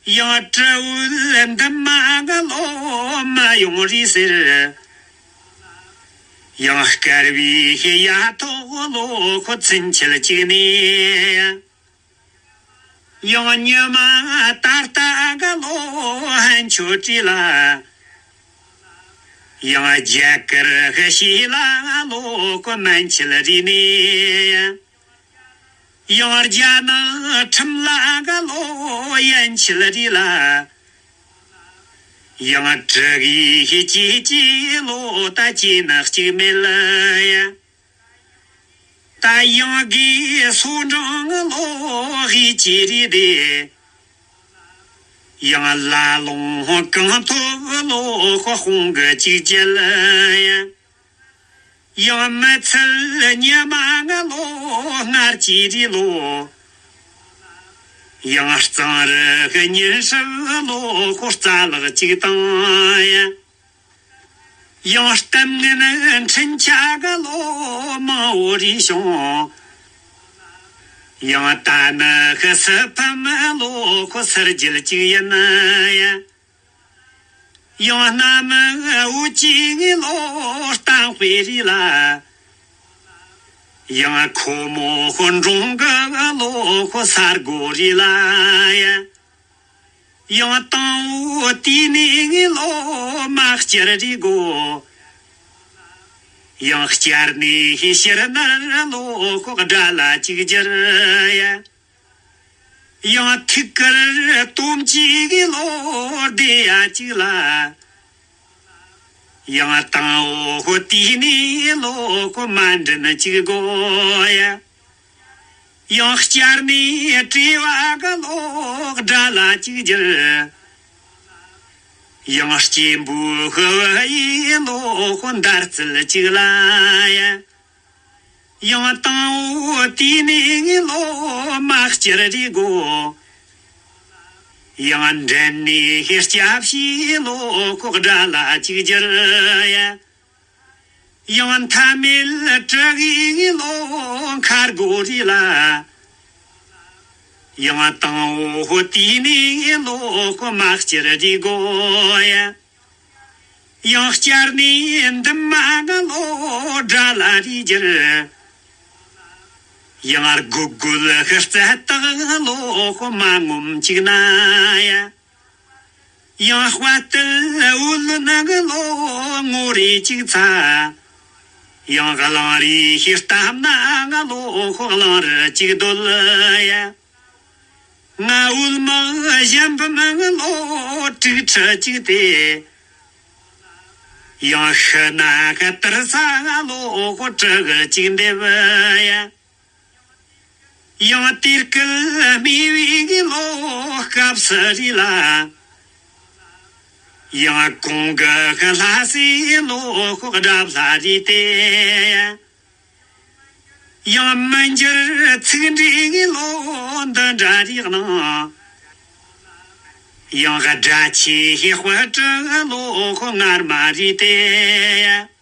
ཡང་སྤྲུལ་བུ་འདི་མ་གི་ལོ་མ་ཡོང་རེ་ཟེར། ཡང་དཀར་བའི་ཡ་ཐོག་ལོ་ཁོ་ཚུན་ཆད་གཅིག་ནས། ཡང་ཉི་མ་ད་ལྟ་གི་ལོ་ཧན་ཆོས་བྲིས་ལ། ཡང་རྒྱ་གར་ཤེས་ལ་ལོ་གོ་མན་ཆད་རི་ནས། ཡང་རྒྱ་ནག་ཁྲིམས་ལ་ག་ལོ་ཡན་ཆད་རི་ལ། ཡང་དྲུ་གི་ཤེས་ཀྱི་ལོ་ད་ཅི་ན་གཅིག་མེད་ལ་ཡ། ད་ཡང་གི་སོ་འབྲང་ལོ་ཧི་ཅི་རི་དེ། ཡང་ལ་ལོང་གང་ཐོབ་ལོ་ཁོ་ཧོང་གི་ཅིག་ཅེ་ལ་ཡ། ཡང་མི་ཚལ་ཉི་མ་ང་ལོ་སྔར་ཅི་རི་ལོ། ཡང་གཙང་རི་གི་ཉིན་ཧྲིབ་ལོ་ཁོ་རྩ་ལག་ཅིག་དང་ཡ། ཡང་གཏམ་ངན་འཕྲིན་ཆ་ག་ལོ་མང་བོ་རེ་བྱུང་། ཡང་ད་ནི་ཤི་སི་ཕམ་ལོ་ཁོ་སར་རྒྱལ་གཅིག་ཡིན་ཡ། ཡང་གནའ་མི་འུ་ཅི་ངི་ལོ་གཏམ་དཔེ་རེ་ལ། ཡང་ཁོ་མོ་ཁོ་འབྲོང་གི་ལོ་ཁོ་ས་སྒོ་རེ་ལ་ཡ། ཡང་དང་བོ་དེ་ནས་ངའི་ལོ་མ་བསྐྱར་རི་གོ། ཡང་བསྐྱར་ནས་ཤི་ཤར་ནར་ལོ་ཁོ་དགྲ་ལ་གཅིག་གྱུར་ཡ། ཡང་ཐུགས་ཀར་དོམ་གཅིག་གི་ལོ་བདེ་ཡ་གཅིག་ལ། ཡང་དང་བོ་དེ་ནས་ལོ་ཁོ་མ་འདྲེན་གཅིག་གོ་ཡ། ཡང་བསྐྱར་ནས་བྲེལ་བ་གི་ལོག་དགྲ་ལ་གཅིག་གྱུར། ཡང་སྐྱེན་པོའི་ཤི་བ་ཡི་ལོག་འདར་རྩལ་གཅིག་ལ་ཡ། ཡང་དང་བོ་དེ་ནས་ལོག་མ་བསྐྱར་རི་གོ། ཡང་འདྲེན་ནས་སྐྱབས་ཤི་ལོག་དགྲ་ལ་གཅིག་གྱུར་ཡ། ཡང་མཐའ་མེད་དྲུ་གི་ལོ་མཁར་སྒོ་རི་ལ། ཡང་དང་བོ་དེ་ནས་ལོ་མ་བསྐྱར་རི་གོ་ཡ། ཡང་བསྐྱར་ནས་འདི་མ་ག་ལོ་དགྲ་ལ་རི་གྱུར། ཡང་རྒུད་རྒུད་ཤི་རྩ་དག་ལོ་མ་ངོམ་གཅིག་ན་ཡ། ཡང་དཔའ་རྟུལ་འུ་ལུ་ནང་གི་ལོ་ངོ་རེ་གཅིག་ཚ། ཡང་གླང་རི་ཤི་གཏམ་ན་ང་ལོ་གླང་རི་གཅིག་སྡོད་ཡ། ང་འུལ་མང་གཞན་པ་མང་ལོ་དྲུག་ཁྲི་གཅིག་སྟེ། ཡང་ཤི་ན་ག་དར་ས་ང་ལོ་དྲུག་གཅིག་འདེབས་ཡ། ཡང་དེར་སྐུལ་སྨྲས་པའི་གི་ལོ་སྐབས་སུ་རེ་ལ། ཡང་གོང་གི་ལྷ་སའི་ལོ་དགྲ་ལྷ་རེ་སྟེ། ཡང་མི་འགྱུར་ཚིག་འདྲའི་གི་ལོ་འདི་འདྲ་རེ་གནང་། ཡང་དགྲ་ཆེ་ཤེས་དཔའ་དྲག་ལོ་ངར་མ་རེ་སྟེ།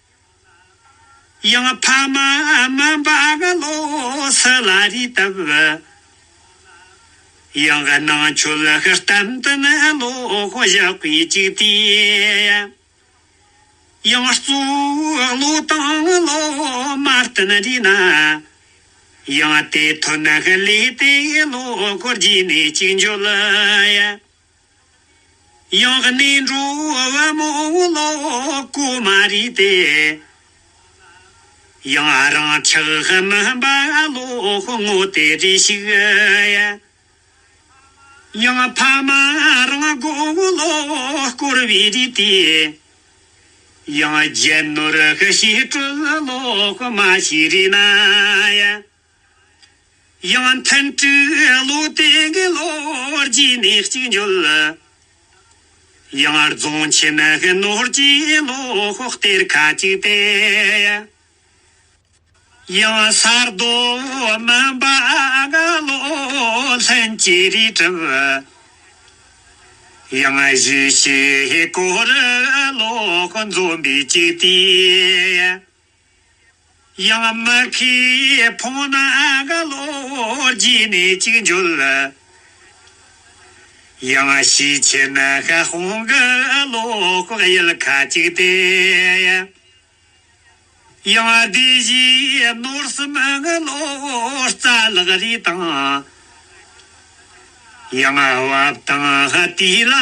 ཡང་ཕ་མ་སྨན་པ་གི་ལོ་སུ་ལ་རེ་བཏབ། ཡང་ནང་ཆོས་ལ་གཏམ་དུ་ནི་ལོ་བཞག་པའི་གཅིག་དེ། ཡང་གཙོ་བོ་བློ་དང་ལོ་མ་བསྟུན་རེ་ན། ཡང་དེ་ཐོན་ནི་ལས་དེ་ལོ་རྗེས་ནས་གཅིག་འཇོལ་ཡ། ཡང་གནས་འགྲོ་བ་མོ་ལོ་གོ་མ་རེད་དེ། ཡང་རང་ཆགས་མིན་པ་ལོ་ངོ་དེ་རེ་ཞིག་ཡ། ཡང་ཕ་མ་རང་མགོ་ལོ་བསྐོར་བའི་རེད་དེ། ཡང་རྒྱལ་ནོར་ཤི་སྤྲོད་ལོ་མ་ཤི་རེད་ན་ཡ། ཡང་མཐུན་འགྲིག་བློ་དེ་གི་ལོ་རྗེས་ནས་གཅིག་འཇོལ། ཡང་རྫོང་ཆེན་གི་ནོར་གྱི་ལོ་གཏེར་ཁ་གཅིག་སྟེ། ཡང་ས་རྡོ་མུན་པ་གི་ལོ་ལྷན་གྱིས་རེ་གྲུབ། ཡང་གཞིས་བྱེས་སྐོར་ལོ་འཛོམས་པའི་གཅིག་དེ། ཡང་མི་ཁའི་ཕོ་ན་ག་ལོ་རྗེས་ནས་གཅིག་འཇོལ། ཡང་ཞིས་ཆེན་ཤ་ཧོང་གི་ལོ་ཡུལ་ཁ་གཅིག་སྟེ། ཡང་སྡེ་བཞིའི་ནོར་གསུམ་གི་ལོ་རྩ་ལག་རེ་དང་། ཡང་བབ་དང་དེ་ལ་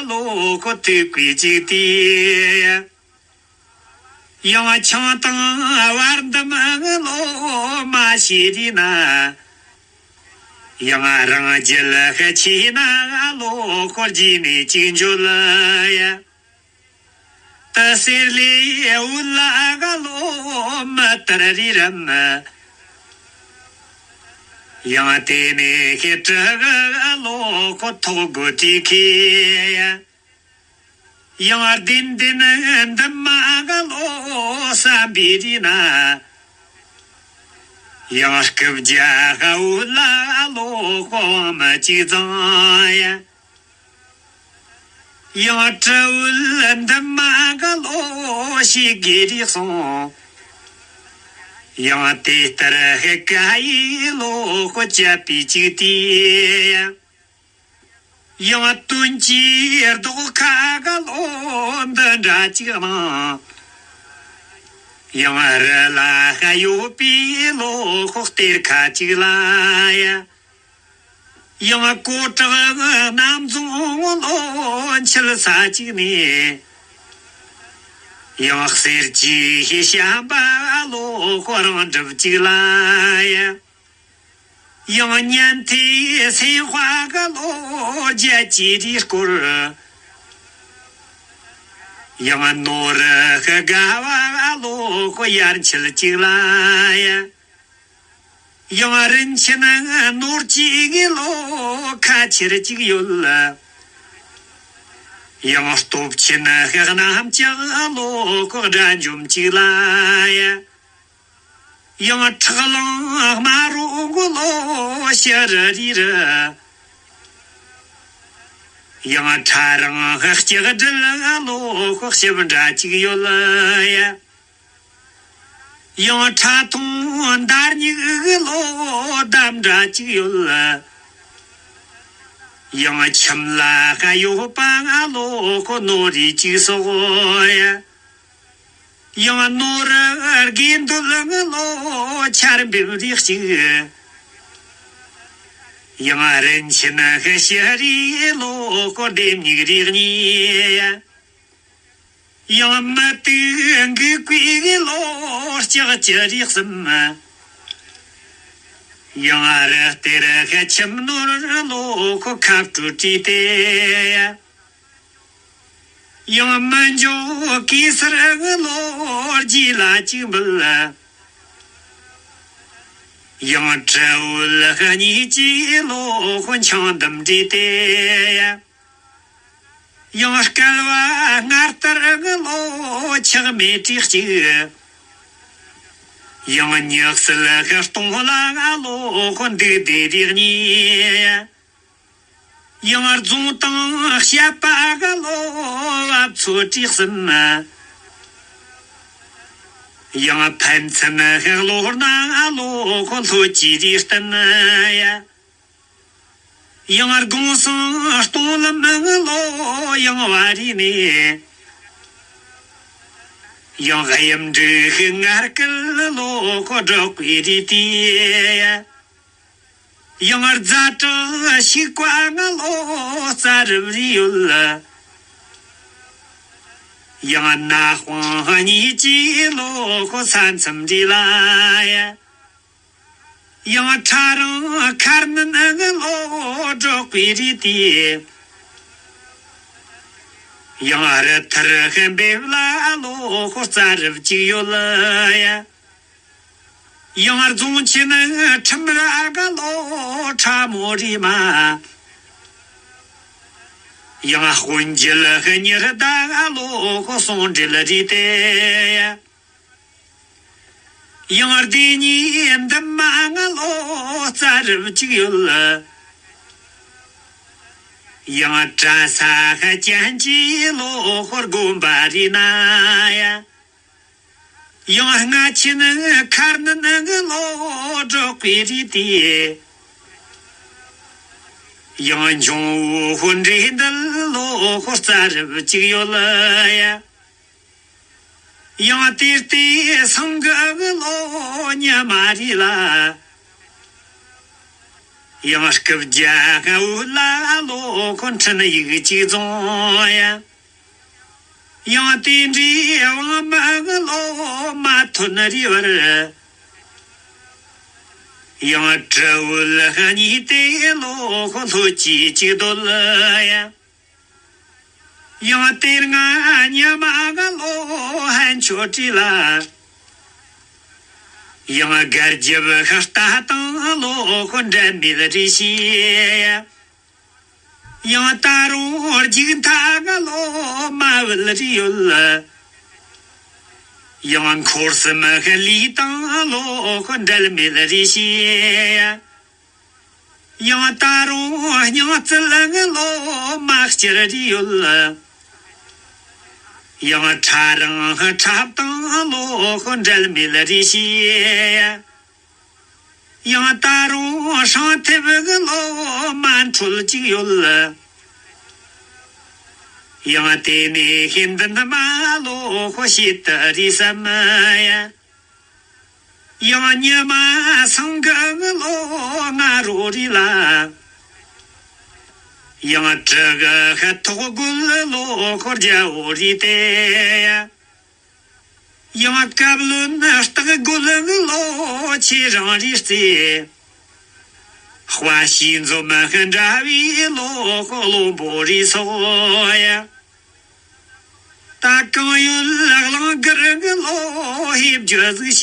ལོ་ཐུག་པའི་གཅིག་སྟེ། ཡང་ཆང་དང་བར་འདུམ་ལོ་མ་ཤེས་རེ་ན། ཡང་རང་རྒྱལ་ཤི་ཆེ་ན་ལོ་ཁོ་རྗེས་ནས་ཅིག་འཇོལ་ཡ། དུ་གསེར་ལས་འོད་ལ་ག་ལོ་མི་ལྟར་རི་རམ། ཡང་དེ་ནས་ཁེ་དྲི་ག་ལོ་ཁོ་ཐོག་དགོས་དྲིས་ཁེ་ཡ། ཡང་ལྡན་ལྡན་འདི་མ་ག་ལོ་བསམ་པའི་རི་ན། ཡང་སྐུ་བརྒྱ་ག་འོད་ལ་ལོ་ཁོ་དབང་མི་ཅིག་བཟང་ཡ། ཡང་སྤྲུལ་འདི་མ་ག་ལོ་ཤེས་དགོས་རེད་གསུངས། ཡང་དེ་ལྟར་ཧེ་ཀ་ཡི་ལོ་ཁོ་བཅད་པའི་ཅིག་དེ། ཡང་སྟོན་གྱི་རྡོག་ཁ་ག་ལོ་འདི་འདྲ་ཅིག་ནང་། ཡང་རི་ལ་ཧ་ཡོད་པའི་ལོ་ཁོ་གཏེར་ཁ་ཅིག་ལ་ཡ། ཡང་ཀོ་བྲག་གནམ་རྫོང་ལོ་འཆི་ས་ཅིག་ནས། ཡང་གསེར་གྱི་ཤམ་པ་ལོ་ཁོ་རང་གྲུབ་ཅིག་ལ་ཡ། ཡང་ཉན་ཐོས་སེམས་དཔའ་ག་ལོ་རྒྱལ་གྱི་རིགས་སྐོར། ཡང་ནོར་ག་བ་ལོ་ཁོ་ཡར་འཆི་ཅིག་ལ་ཡ། ཡང་རིན་ཆེན་ནོར་གྱི་ལོ་ཁ་ཆེར་ཅིག་ཡོད། ཡང་སྟོབས་ཆེན་གནམ་ལྕགས་ལོ་ཁོ་དགྲ་འཇོམས་ཅིག་ལ་ཡ། ཡང་ཁྲག་རླངས་དམར་རོ་གོ་ལོ་ཤར་རི་རི། ཡང་ཁྲ་རང་ལྕགས་སྒྲིལ་ལོ་ཁོ་ཞིབ་འདྲ་ཅིག་ཡོད་ཡ། ཡང་ཁྲ་ཐུང་འདར་སྙིགས་ལོ་འདམ་འདྲ་ཅིག་ཡོད། ཡང་ཁྱིམ་ལ་ཡོད་པ་ལོ་ཁོ་ནོར་རི་ཅིག་སོགས་ཡ། ཡང་ནོར་དགེ་འདུན་ལོ་ཆར་འབེབས་རིགས་ཅིག། ཡང་རིན་ཆེན་ཤི་རི་ལོ་ཁོ་ལྡེམ་སྙིགས་རིགས་གཉིས། ཡང་མི་དུག་འགུགས་པའི་ལོ་ལྕགས་ཀྱི་རིགས་གསུམ། ཡང་རི་གཏེར་ཁ་ཁྱིམ་ནོར་ལོ་ཁོ་ཁབ་སྤྲོད་བྲིས་ཏེ། ཡང་མི་འཇོག་གེ་སར་ལོ་རྗེས་ལ་གཅིག་འབུལ། ཡང་དྲི་བོ་གཉིས་ཀྱི་ལོ་ཁོ་འཆང་འདུམ་བྲིས་ཏེ། ཡང་སྐལ་བ་སྔར་ལྟར་ལོ་ཆག་མེད་དྲིས་གཅིག། ཡང་ཉག་སལ་ཤ་སྟོང་ལ་ལོ་ཁོ་འདུག་བདེ་རིགས་གཉིས། ཡང་རྫོང་དང་བཤད་པ་ག་ལོ་བབ་ཚོ་དྲིས་གསུམ། ཡང་ཕན་ཚུན་ལོ་སྣང་ལོ་ཁོ་ལྷོད་ཀྱི་རིགས་བསྟན་ཡ། ཡང་དགོངས་སང་སྟོང་ལམ་ལོ་ཡང་བ་རི་ནས། ཡང་གཡུ་འབྲུག་ངར་སྐད་ལོ་ཁོ་སྒྲོག་པའི་རི་དེ། ཡང་རྫ་དྲག་ཞིག་བཀའ་ང་ལོ་རྩ་རུབ་རི་ཡོད། ཡང་ན་དཔང་གཉིས་ཀྱི་ལོ་ཁོ་ས་མཚམས་རི་ལ་ཡ། ཡང་ཁྲ་རང་མཁར་ནན་ལོ་སྒྲོག་པའི་རི་དེ། ཡང་རི་ཐར་ཤན་འབེབས་ལ་ལོ་ཁོ་རྩ་རུབ་ཅིག་ཡོད་ལ་ཡ། ཡང་རྫོང་ཆེན་ཁྲིམས་ར་ག་ལོ་ཁྲ་མོ་རི་མ། ཡང་དཔོན་རྒྱལ་ཉི་ཟླ་ག་ལོ་ཁོ་སོང་འབྲེལ་རི་དེ། ཡང་སྡེ་གཉིས་འདི་མ་ང་ལོ་རྩ་རུབ་ཅིག་ཡོད། ཡང་གྲྭ་ས་ཁ་ཅན་གྱི་ལོ་ཧོར་དགོན་པ་རི་ན་ཡ། ཡང་སྔ་ཕྱི་ནི་མཁར་ནི་ནི་ལོ་སྒྲོག་པའི་རི་དེ། ཡང་འབྱུང་བོ་ཧོར་འདྲེ་འདི་ལོ་ཧོར་རྩ་རུབ་ཅིག་ཡོད་ལ་ཡ། ཡང་དེར་དེ་སང་གི་ལོ་ཉི་མ་རི་ལ། ཡང་སྐུ་བརྒྱ་འོད་ལ་ལོ་ཁོ་འཕྲིན་ཡིག་ཅིག་རྫོང་ཡ། ཡང་དེ་འདྲའི་དབང་མི་ལོ་མ་ཐོན་རི་བར། ཡང་སྤྲུལ་བུ་གཉིས་དེ་ལོ་ལྷོད་ཀྱིས་གཅིག་སྡོད་ཡ། ཡང་དེ་སྔ་ཉི་མ་གི་ལོ་ཧན་ཆོ་བྲིས་ལ། ཡང་སྒར་རྒྱབ་ཤི་ལྟ་དང་ལོ་འབྲལ་མེད་རེ་བྱས། ཡང་ད་རུང་རྒྱུག་མཐའ་གི་ལོ་མ་བུད་རེ་ཡོད། ཡང་འཁོར་གསུམ་ཤི་ལུས་དང་ལོ་འབྲལ་མེད་རེ་བྱས། ཡང་ད་རུང་སྙིང་བརྩེ་ལ་ངའི་ལོ་མ་བསྐྱུར་རེ་ཡོད། ཡང་ཕྲ་རང་འཁྲབ་དང་ལོ་འབྲལ་མེད་རེ་བྱས། ཡང་ད་རུང་སྲང་ཐེབས་གི་ལོ་མ་འཕྲོད་ཅིག་ཡོད། ཡང་དེ་ནས་ཤིན་འདི་འདི་མ་ལོ་ཤེད་དུ་རེ་བསམ་ཡ། ཡང་ཉི་མ་སང་གི་ལོ་ང་རོ་རི་ལ། ཡང་གྲི་གི་ཐོག་རྒོལ་ལོ་ཤོར་རྒྱ་འོ་རི་དེ། ཡང་བཀབ་ལོན་སྟག་རྒོལ་ལོ་ཆེ་རང་རི་རྩེ། དཔའ་ཤི་འཛོམས་འདྲ་བའི་ལོ་གློ་འབོ་རི་སོགས་ཡ། ད་གང་ཡོད་གླང་དཀར་གི་ལོ་ཧེབ་རྒྱུ་ཟིག་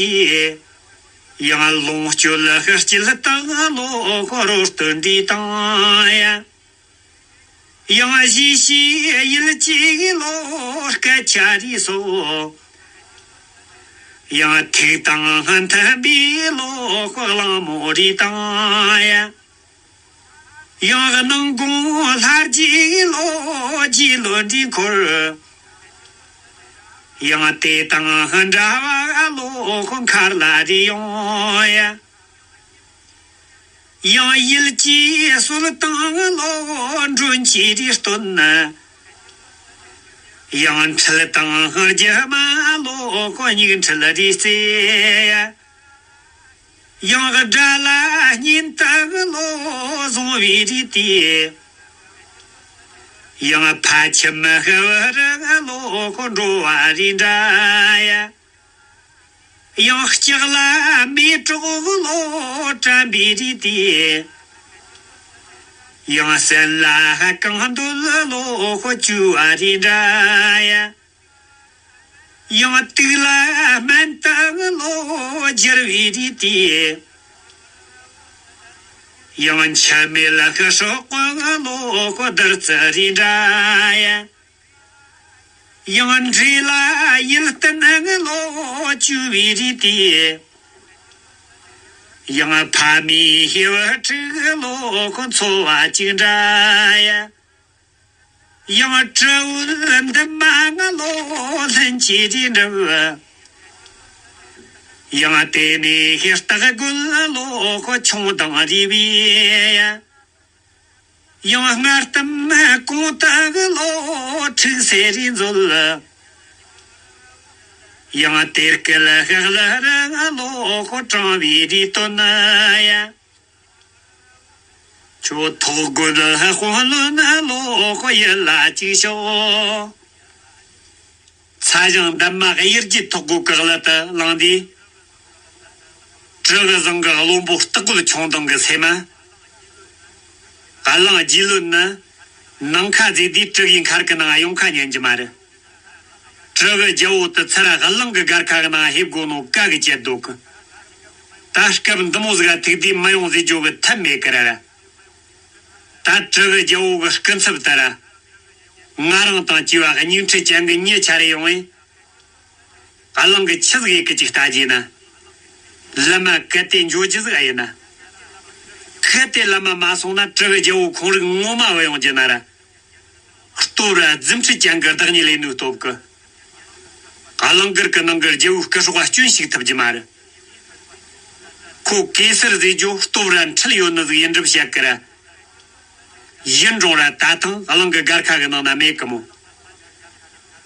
བྱས། ཡང་ལོངས་སྤྱོད་ལ་ཤར་སྐྱིད་དང་ལོ་རོ་སྟོན་འདི་དང་ཡ། ཡང་གཞིས་བྱེས་ཡུལ་གཅིག་གི་ལོ་སྐད་ཆ་རེ་སོགས། ཡང་ཐུག་དང་མཐུན་པའི་ལོ་གླང་མོ་རེ་དང་ཡ། ཡང་སྣང་དགོང་ལྷ་རྗེའི་ལོ་རྗེ་བློན་འདྲེ་འཁོར། ཡང་དེ་དང་འདྲ་བ་ལོ་མཁར་ལ་རེ་ཡོང་ཡ། ཡང་ཡུལ་གྱི་སྲོལ་དང་ལོ་མགྲོན་གྱི་རེ་སྟོན། ཡང་འཁྲིལ་དང་རྒྱུ་མ་ལོ་སྙིགས་འཁྲིལ་རེ་རྩེ་ཡ། ཡང་དགྲ་ལ་གཉེན་དུ་ལོ་བཟུང་བའི་རིགས་དེ། ཡང་ཕ་ཁྱིམ་ཤི་བར་ལོ་འགྲོ་བ་རེ་འདྲ་ཡ། ཡང་ལྕགས་ལ་མེ་གྲོགས་ལོ་དྲན་པའི་རིགས་དེ། ཡང་སེམས་ལ་གང་འདོད་ལོ་བཅོལ་བ་རེ་འདྲ་ཡ། ཡང་དུག་ལ་སྨན་དང་ལོ་སྦྱར་བའི་རིགས་དེ། ཡང་འཆི་མེད་ལ་ཤི་སྲོག་གི་ལོ་བདུད་རྩི་རེ་འདྲ་ཡ། ཡང་འདྲེ་ལ་ཡིད་བརྟན་ལོ་བཅོལ་བའི་རིགས་དེ། ཡང་ཕ་མའི་ཤི་བ་ཕྲུག་ལོ་འཚོ་བ་གཅིག་འདྲ་ཡ། ཡང་སྤྲེའུ་འདི་མ་ང་ལོ་ལྷན་སྐྱེས་རེ་འདྲ། ཡང་དེ་ནས་ཤི་སྟག་རྒོད་ལོ་ཆུང་དང་རེ་བའི། ཡང་སྔར་གཏམ་གོང་དག་ལོ་ཁྲིག་སེ་རེ་མཛོད། ཡང་དེར་སྐད་ཤག་ལ་ར་ལོ་དྲང་བའི་རེ་སྟོན་ཡ། ཁྱོད་ཐོག་རྒོད་དཔོན་བློན་ལོ་ཡི་ལ་ཅིག་ཤོག་ཚ་ཞང་འདབ་མ་གཡུལ་རྒྱལ་ཐོག་རྒོད་ཀྱི་ཀླད་དུ་ལངས་དུས། གྲི་གི་བཟང་གི་བློན་པོ་སྟག་རྒོད་ཆུང་དང་གི་སེ་མ། གླང་རྗེ་བློན་ནི། ནང་ཁ་ཟེ་དུས་གྲི་གི་མཁར་གི་ནང་གཡོང་ཁ་ཉན་གྱི་མ་རེད། གྲི་གི་རྒྱལ་པོ་དུ་ཚར་གླང་གི་སྒར་ཁ་གི་ནང་ཧེབ་དགོ་ནོ་ཀ་གི་བཅད་འདུག་གི་ད་སྐབས་འདི་མོ་ཟིག་ག་ཐུག་དུས་མི་ཡོང་ཟེར་རྒྱུ་གི་ཐབས་མེད་ཀི་ར་ར། ད་གྲི་གི་རྒྱལ་པོ་གི་སྐུ་ཚབ་ལྟར། ང་རང་དང་བཅས་པ་སྙིང་ཁྲི་ཅན་གི་མྱི་ཆ་རེ་ཡོང་བས། གླང་གི་ཆི་ཟིག་ཡེ་གི་ཅིག་ལྟ་རྒྱུ་ན། ལམ་མ་གལ་ཏེ་འགྱོ་རྒྱུ་ཟིག་ཨ་ཡིན་ན། གལ་ཏེ་ལམ་མ་མ་སོང་ན་གྲི་གི་རྒྱལ་པོ་ཁོང་རིགས་ངོ་མ་བུད་ཡོང་རྒྱུ་ན་ར། སྟོབས་ར་རྫུ་འཕྲུལ་ཅན་གི་བདག་ཉིད་ལས་ནུས་སྟོབས་གི་གླང་གར་གི་ནང་གི་རྒྱལ་པོའི་སྐུ་སྲོག་ག་སྐྱོན་ཞིག་ཐུབ་རྒྱུ་མ་རེད། ཁོ་གེ་སར་ཟེར་རྒྱུ་སྟོབས་ར་འཕྲལ་ཡོད་ནི་ཟིག་ཡིན་གྲབས་བཤད་ཀི་ར། ཡིན་རུང་ར་ད་ཐེངས་གླང་གི་སྒར་ཁ་གི་ནང་ན་མེད་གི་མོ།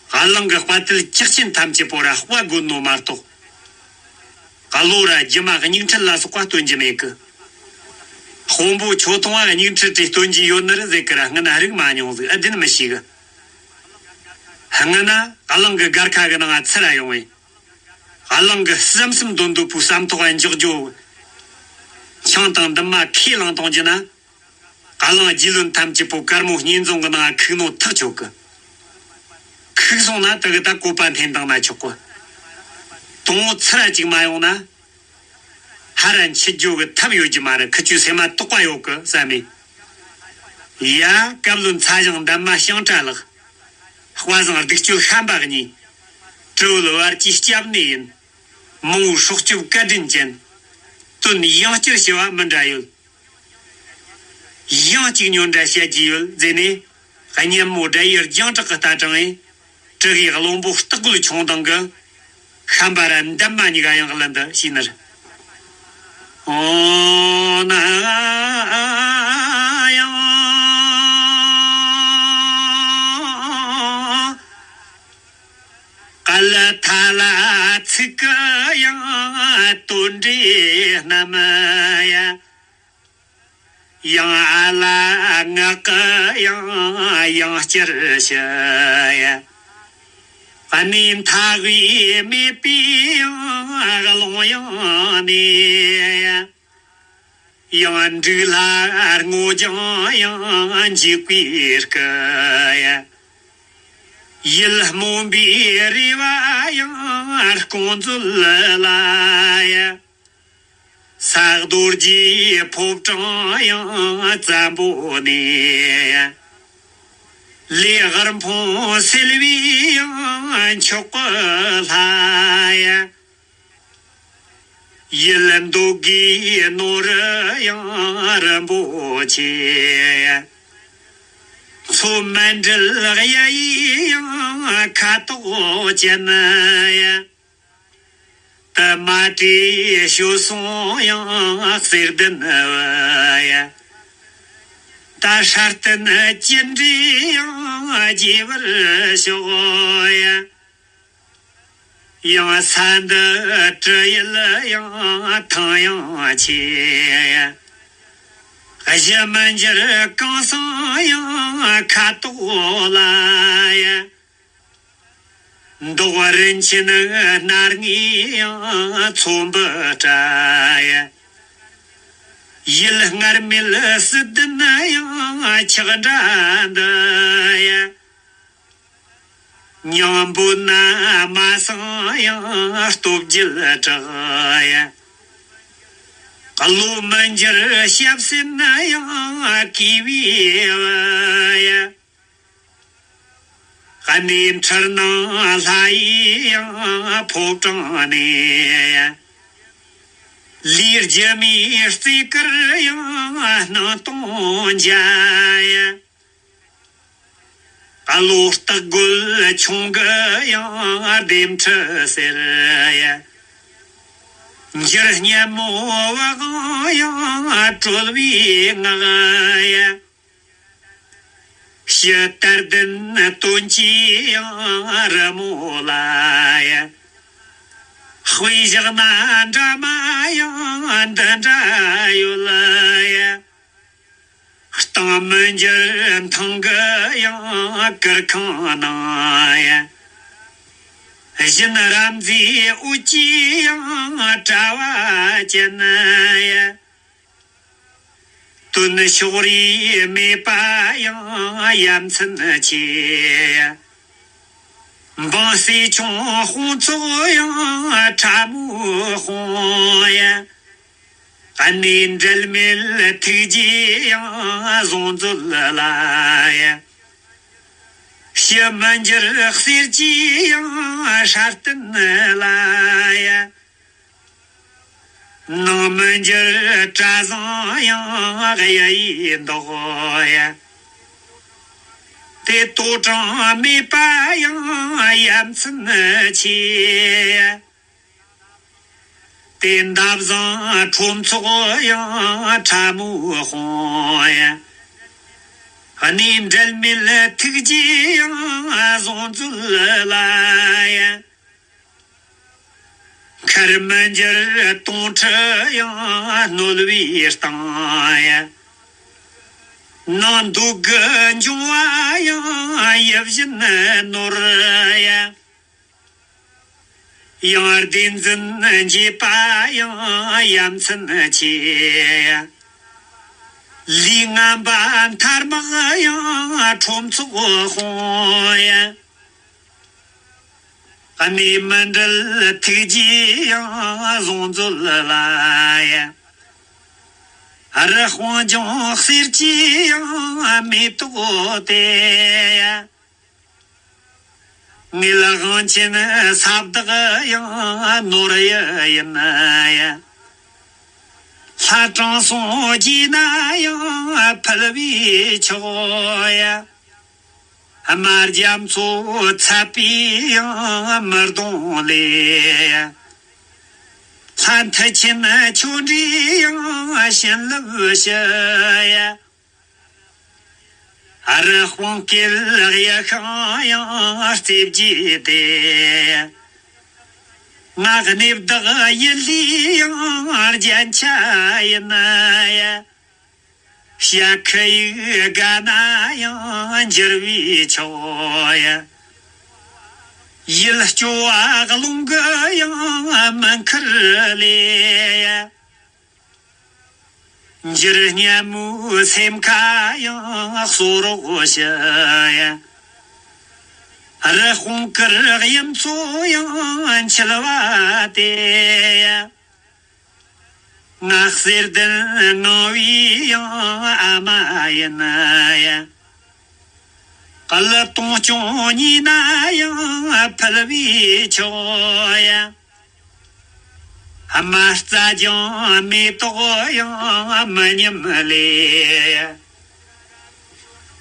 གླང་གི་དཔའ་ཐུལ་ཇག་ཆེན་ཐམས་ཅད་པོ་ར་དཔའ་རྒོད་ནོ་མ་གཏོགས། གློ་ར་རྒྱུ་མ་སྙིགས་འཕྲུལ་ལ་སོགས་པ་སྟོན་རྒྱུ་མེད་གི་དཔོན་པོ་ཁྱོད་ཐོང་བ་སྙིགས་འཕྲུལ་དེ་སྟོན་རྒྱུ་ཡོད་ནི་རེད་ཟེར་གི་ར་སྔན་རིག་མ་མྱོང་ཟིག་ཨ་བདེན་མི་ཤེས་གི་སྔ་ན་གླིང་གི་སྒར་ཁ་གི་ནང་ང་ཚུར་ར་ཡོང་བས། གླིང་གི་བསམ་སེམས་འདོད་འདོད་པོའི་བསམ་ཐོག་འཇོག་རྒྱུ། ཆང་དང་འདུན་མ་ཁས་བླངས་གཏོང་རྒྱུ་ན། གླིང་རྒྱུས་ལོན་ཐམས་ཅད་པོ་དཀར་མོ་བསྙེན་རྫོང་གི་ནང་ང་ཁུག་ནོ་ཐག་ཆོད་གི། ཁུག་སོང་ན་དེ་གི་ད་བཀོད་པ་འཐེན་བཏང་ན་ཆོག་གི། དང་པོ་ཚུར་ར་ཅིག་མ་ཡོང་ན། ཧར་ར་འཆི་རྒྱུ་གི་ཐབས་ཡོད་རྒྱུ་མ་རེད། ཁི་ཆོའི་སེམས་མ་དོགས་པ་ཡོད་གི་བསམ་མེད། ཡ། སྐབས་ལོ་མཚོ་བྱང་འདབ་མ་ཤིང་བྲག་ལག་དཔའ་བཟང་སྡིག་སྤྱོད་ཤན་པ་གཉིས། གྲི་བོ་བར་གྱི་སྐྱབས་གནས་ཡིན། མང་བོའི་སྲོག་སྐྱོབ་བཀའ་དྲིན་ཅན། དོན་ཡང་བསྐྱར་ཞུ་བ་མི་འདྲ་ཡོད། ཡང་གཅིག་ཉོན་འདྲ་བཤད་ཀྱི་ཡོད་ཟེར་ནས། གཉན་མོ་དགྲ་ཡུལ་རྒྱང་གྲགས་ཀྱི་རྟ་དྲངས་ཡིན། དྲི་གིས་གླང་པོ་སྟག་རྒོད་མཆོང་ལྡིང་གི། ཤན་པ་ར་འདབ་མ་གཉིས་ཀ་ཡང་གླུ་འདི་ཤེས་ནི་རེད། ཨོ་ན་ཡང་། གལ་ཐ་ལ་ཚིག་གི་ཡང་། དོན་འདྲི་རྣམས་ཡ། ཡང་ཨ་ལ་ངག་གི་ཡང་། ཡང་བསྐྱར་ཞུ་ཡ། གནས་མཐའ་དབུས་མེད་པའི་ཡང་། ཀློང་ཡངས་ནས་ཡ། ཡང་འབྲུག་ལྷ་སྔོ་ལྗང་ཡང་། འཇིགས་པའི་སྐུ་ཡ། ཡིད་སྨོན་པའི་རེ་བ་ཡང་། དཀོན་མཛོད་ལ་ཡ། ས་རྡོ་རྗེ་ཕོ་བྲང་ཡང་། བཙན་པོ་ནས་ཡ། ལས་དབུལ་ཕོངས་སེལ་བའི་ཡང་། མཆོག་གི་ལྷ་ཡ། ཡིད་འདོད་དགའི་ནོར་ཡང་། རིན་པོ་ཆེ་ཡ། མཚོ་མཎྜལ་གཡའ་ཡི་ཡང་། ཁ་དོག་ཅན་ཡ། དུ་མ་བྲེ་ཞོ་སོང་ཡང་། གསེར་ལྡན་བུ་ཡ། ད་སྲ་བརྟན་ཅི་འདྲའི་ཡང་། རྒྱས་པར་ཤོག་ཡ། ཡང་ས་འདི་གྲུ་ཡུལ་ཡང་། ཐང་ཡང་ཆེ་ཡ། གཞི་མི་འགྱུར་གང་སང་ཡང་། ཁ་དོག་ལ་ཡ། མདོག་རིན་ཆེན་སྣར་ངའི་ཡང་། ཚོམ་བུ་བཀྲ་ཡ། ཡིད་སྔར་མེད་བསིལ་ལྡན་ཡང་། ཆགས་འདྲ་འདི་ཡ། མྱང་འབོད་ན་མ་སང་ཡང་། སྟོབས་རྒྱལ་གྲགས་ཡ། བློ་མི་འགྱུར་ཞབས་ཟིན་ཡང་། གུས་པའི་བུ་ཡ། གནས་ཁྲི་སྣང་ལྷ་ཡི་ཡང་། ཕོ་བྲང་ནས་ཡ། ལས་རྒྱུ་མའི་རྩིས་དཀར་ཡང་། སྣང་སྟོང་འཇའ་ཡ། བློ་སྟག་རྒོད་ཆུང་གི་ཡང་། ལྡེམ་ཁྲི་སེར་ཡ། འགྱུར་སྙན་མོ་བ་གང་ཡང་། གྲོལ་བའི་ངག་ཡ། ཕྱི་ལྟར་ལྡན་དོན་གྱི་ཡང་། རི་མོ་ལ་ཡ། དཔེ་བཞག་ན་འདྲ་མ་ཡང་། འདི་འདྲ་ཡོད་ལ་ཡ། གཏིང་མི་འགྱུར་ཐང་གི་ཡང་། གུར་ཁང་ནང་ཡ། བཞིན་རབ་མཛེས་འོད་ཀྱི་ཡང་། དྲ་བ་ཅན་ཡ། སྟོན་ཕྱོགས་རིས་མེད་པ་ཡང་། ཡ་མཚན་ཆེ་ཡ། འབངས་སེ་ཆུང་དཔུང་ཚོགས་ཡང་། ཁྲ་མོའི་དཔུང་ཡ། གནས་འབྲལ་མེད་ཐུགས་རྗེ་ཡང་། བཟང་མཛོད་ལ་ཡ། ཕྱི་མི་འགྱུར་གསེར་གྱི་ཡང་། སྲ་བརྟན་ལ་ཡ། ནང་མི་འགྱུར་གྲྭ་བཟང་ཡང་། གཡའ་ཡི་མདོག་ཡ། དེ་ལྟོ་གྲང་མེད་པ་ཡང་། ཡ་མཚན་ཆེ་ཡ། དེ་འདབ་བཟང་ཁྲོམ་ཚོགས་ཡང་། ཁྲ་མོའི་དཔུང་ཡ། གནས་འབྲལ་མེད་ཐུགས་རྗེ་ཡང་། བཟང་མཛོད་ལ་ཡ། མཁར་མི་འགྱུར་དུང་ཁྲི་ཡང་། རྣོ་བའི་སྟེང་ཡ། ནང་འདུག་གི་འབྱུང་བ་ཡང་ཡིད་བཞིན་ནོར་ཡ། ཡང་བདེན་འཛིན་འབྱེད་པ་ཡང་ཡ་མཚན་ཆེ་ཡ། ལུས་ངན་པ་མཐའ་དམག་ཡང་ཁྲོམ་ཚོགས་དཔུང་ཡ། གནས་མི་འབྲལ་ཐུགས་རྗེ་ཡང་བཟུང་མཛོད་ལ་ཡ། རི་དཔུང་ལྗོངས་གསེར་གྱི་ཡང་མེ་ཏོག་དེ་ཡ། ངེད་ལ་དབང་ཆེན་ས་བདག་ཡང་ནོར་ཡི་ཡིན་ཡ། ལྷ་དྲང་སྲོང་རྒྱས་ན་ཡང་ཕུལ་བས་ཆོག་ཡ། དམར་རྒྱ་མཚོ་ཚ་པའི་ཡང་མི་གདོང་ལས། ལྷ་མཐུ་ཆེན་ཆོས་འདྲིས་ཡང་བྱིན་རླབས་ཞུ་ཡ། རི་དཔུང་སྐད་གཡུ་ཤིང་ཡང་རྩེ་བརྒྱད་དེ། ང་གནས་བདག་ཡུལ་ལས་ཡང་རྒྱན་ཆ་ཡིན་ཡ། ཤ་ཁུ་ཡིག་དགའ་ན་ཡང་འགྱུར་བའི་ཆོག་ཡ། ཡིད་སྐྱོ་བ་རླུང་གི་ཡང་མི་ཁུར་ལས་ཡ། འགྱུར་སྙན་མོའི་སེམས་ཁ་ཡང་གསོ་རོགས་ཞུ་ཡ། རི་དཔུང་དཀར་གཡུ་མཚོ་ཡང་འཁྱིལ་བ་དེ་ཡ། ང་གསེར་ལྡན་ངང་བའི་ཡང་ཨ་མ་ཡིན་ཡ། གླུ་གཏོང་སྐྱོང་ཉིན་ན་ཡང་ཕུལ་བའི་ཆོག་ཡ། དམར་རྩྭ་ལྗང་མེ་ཏོག་ཡང་མི་ཉམས་ལས།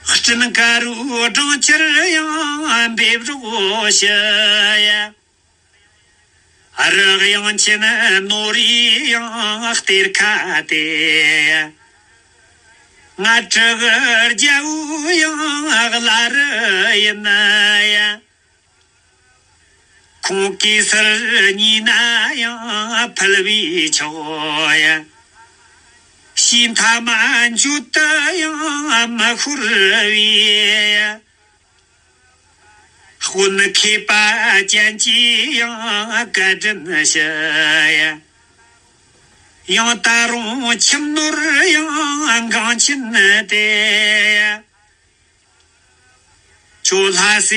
སྤྲིན་དཀར་རུ་སྦྲང་ཆར་ཡང་འབེབས་རོགས་ཞུ་ཡ། རི་དབྱངས་ཆེན་ནོར་བུའི་ཡང་གཏེར་ཁ་སྟེ། ང་སྤྲུལ་རྒྱལ་པོའི་ཡང་བླ་རི་ཡིན་ཡ། ཁོང་གེ་སར་ཉིན་ན་ཡང་ཕུལ་བས་ཆོག་ཡ། ཕྱི་མཐའ་མ་མཇུག་ཏུ་ཡང་མི་ཤོར་བའི་ཡ། དཔོན་མཁས་པ་ཅན་གྱིས་ཡང་བཀའ་དྲིན་ཞུ་ཡ། ཡང་ད་རུང་ཁྱིམ་ནོར་ཡང་འགངས་ཆེན་དེ་ཡ། ཁྱོད་ལྷ་སྲས་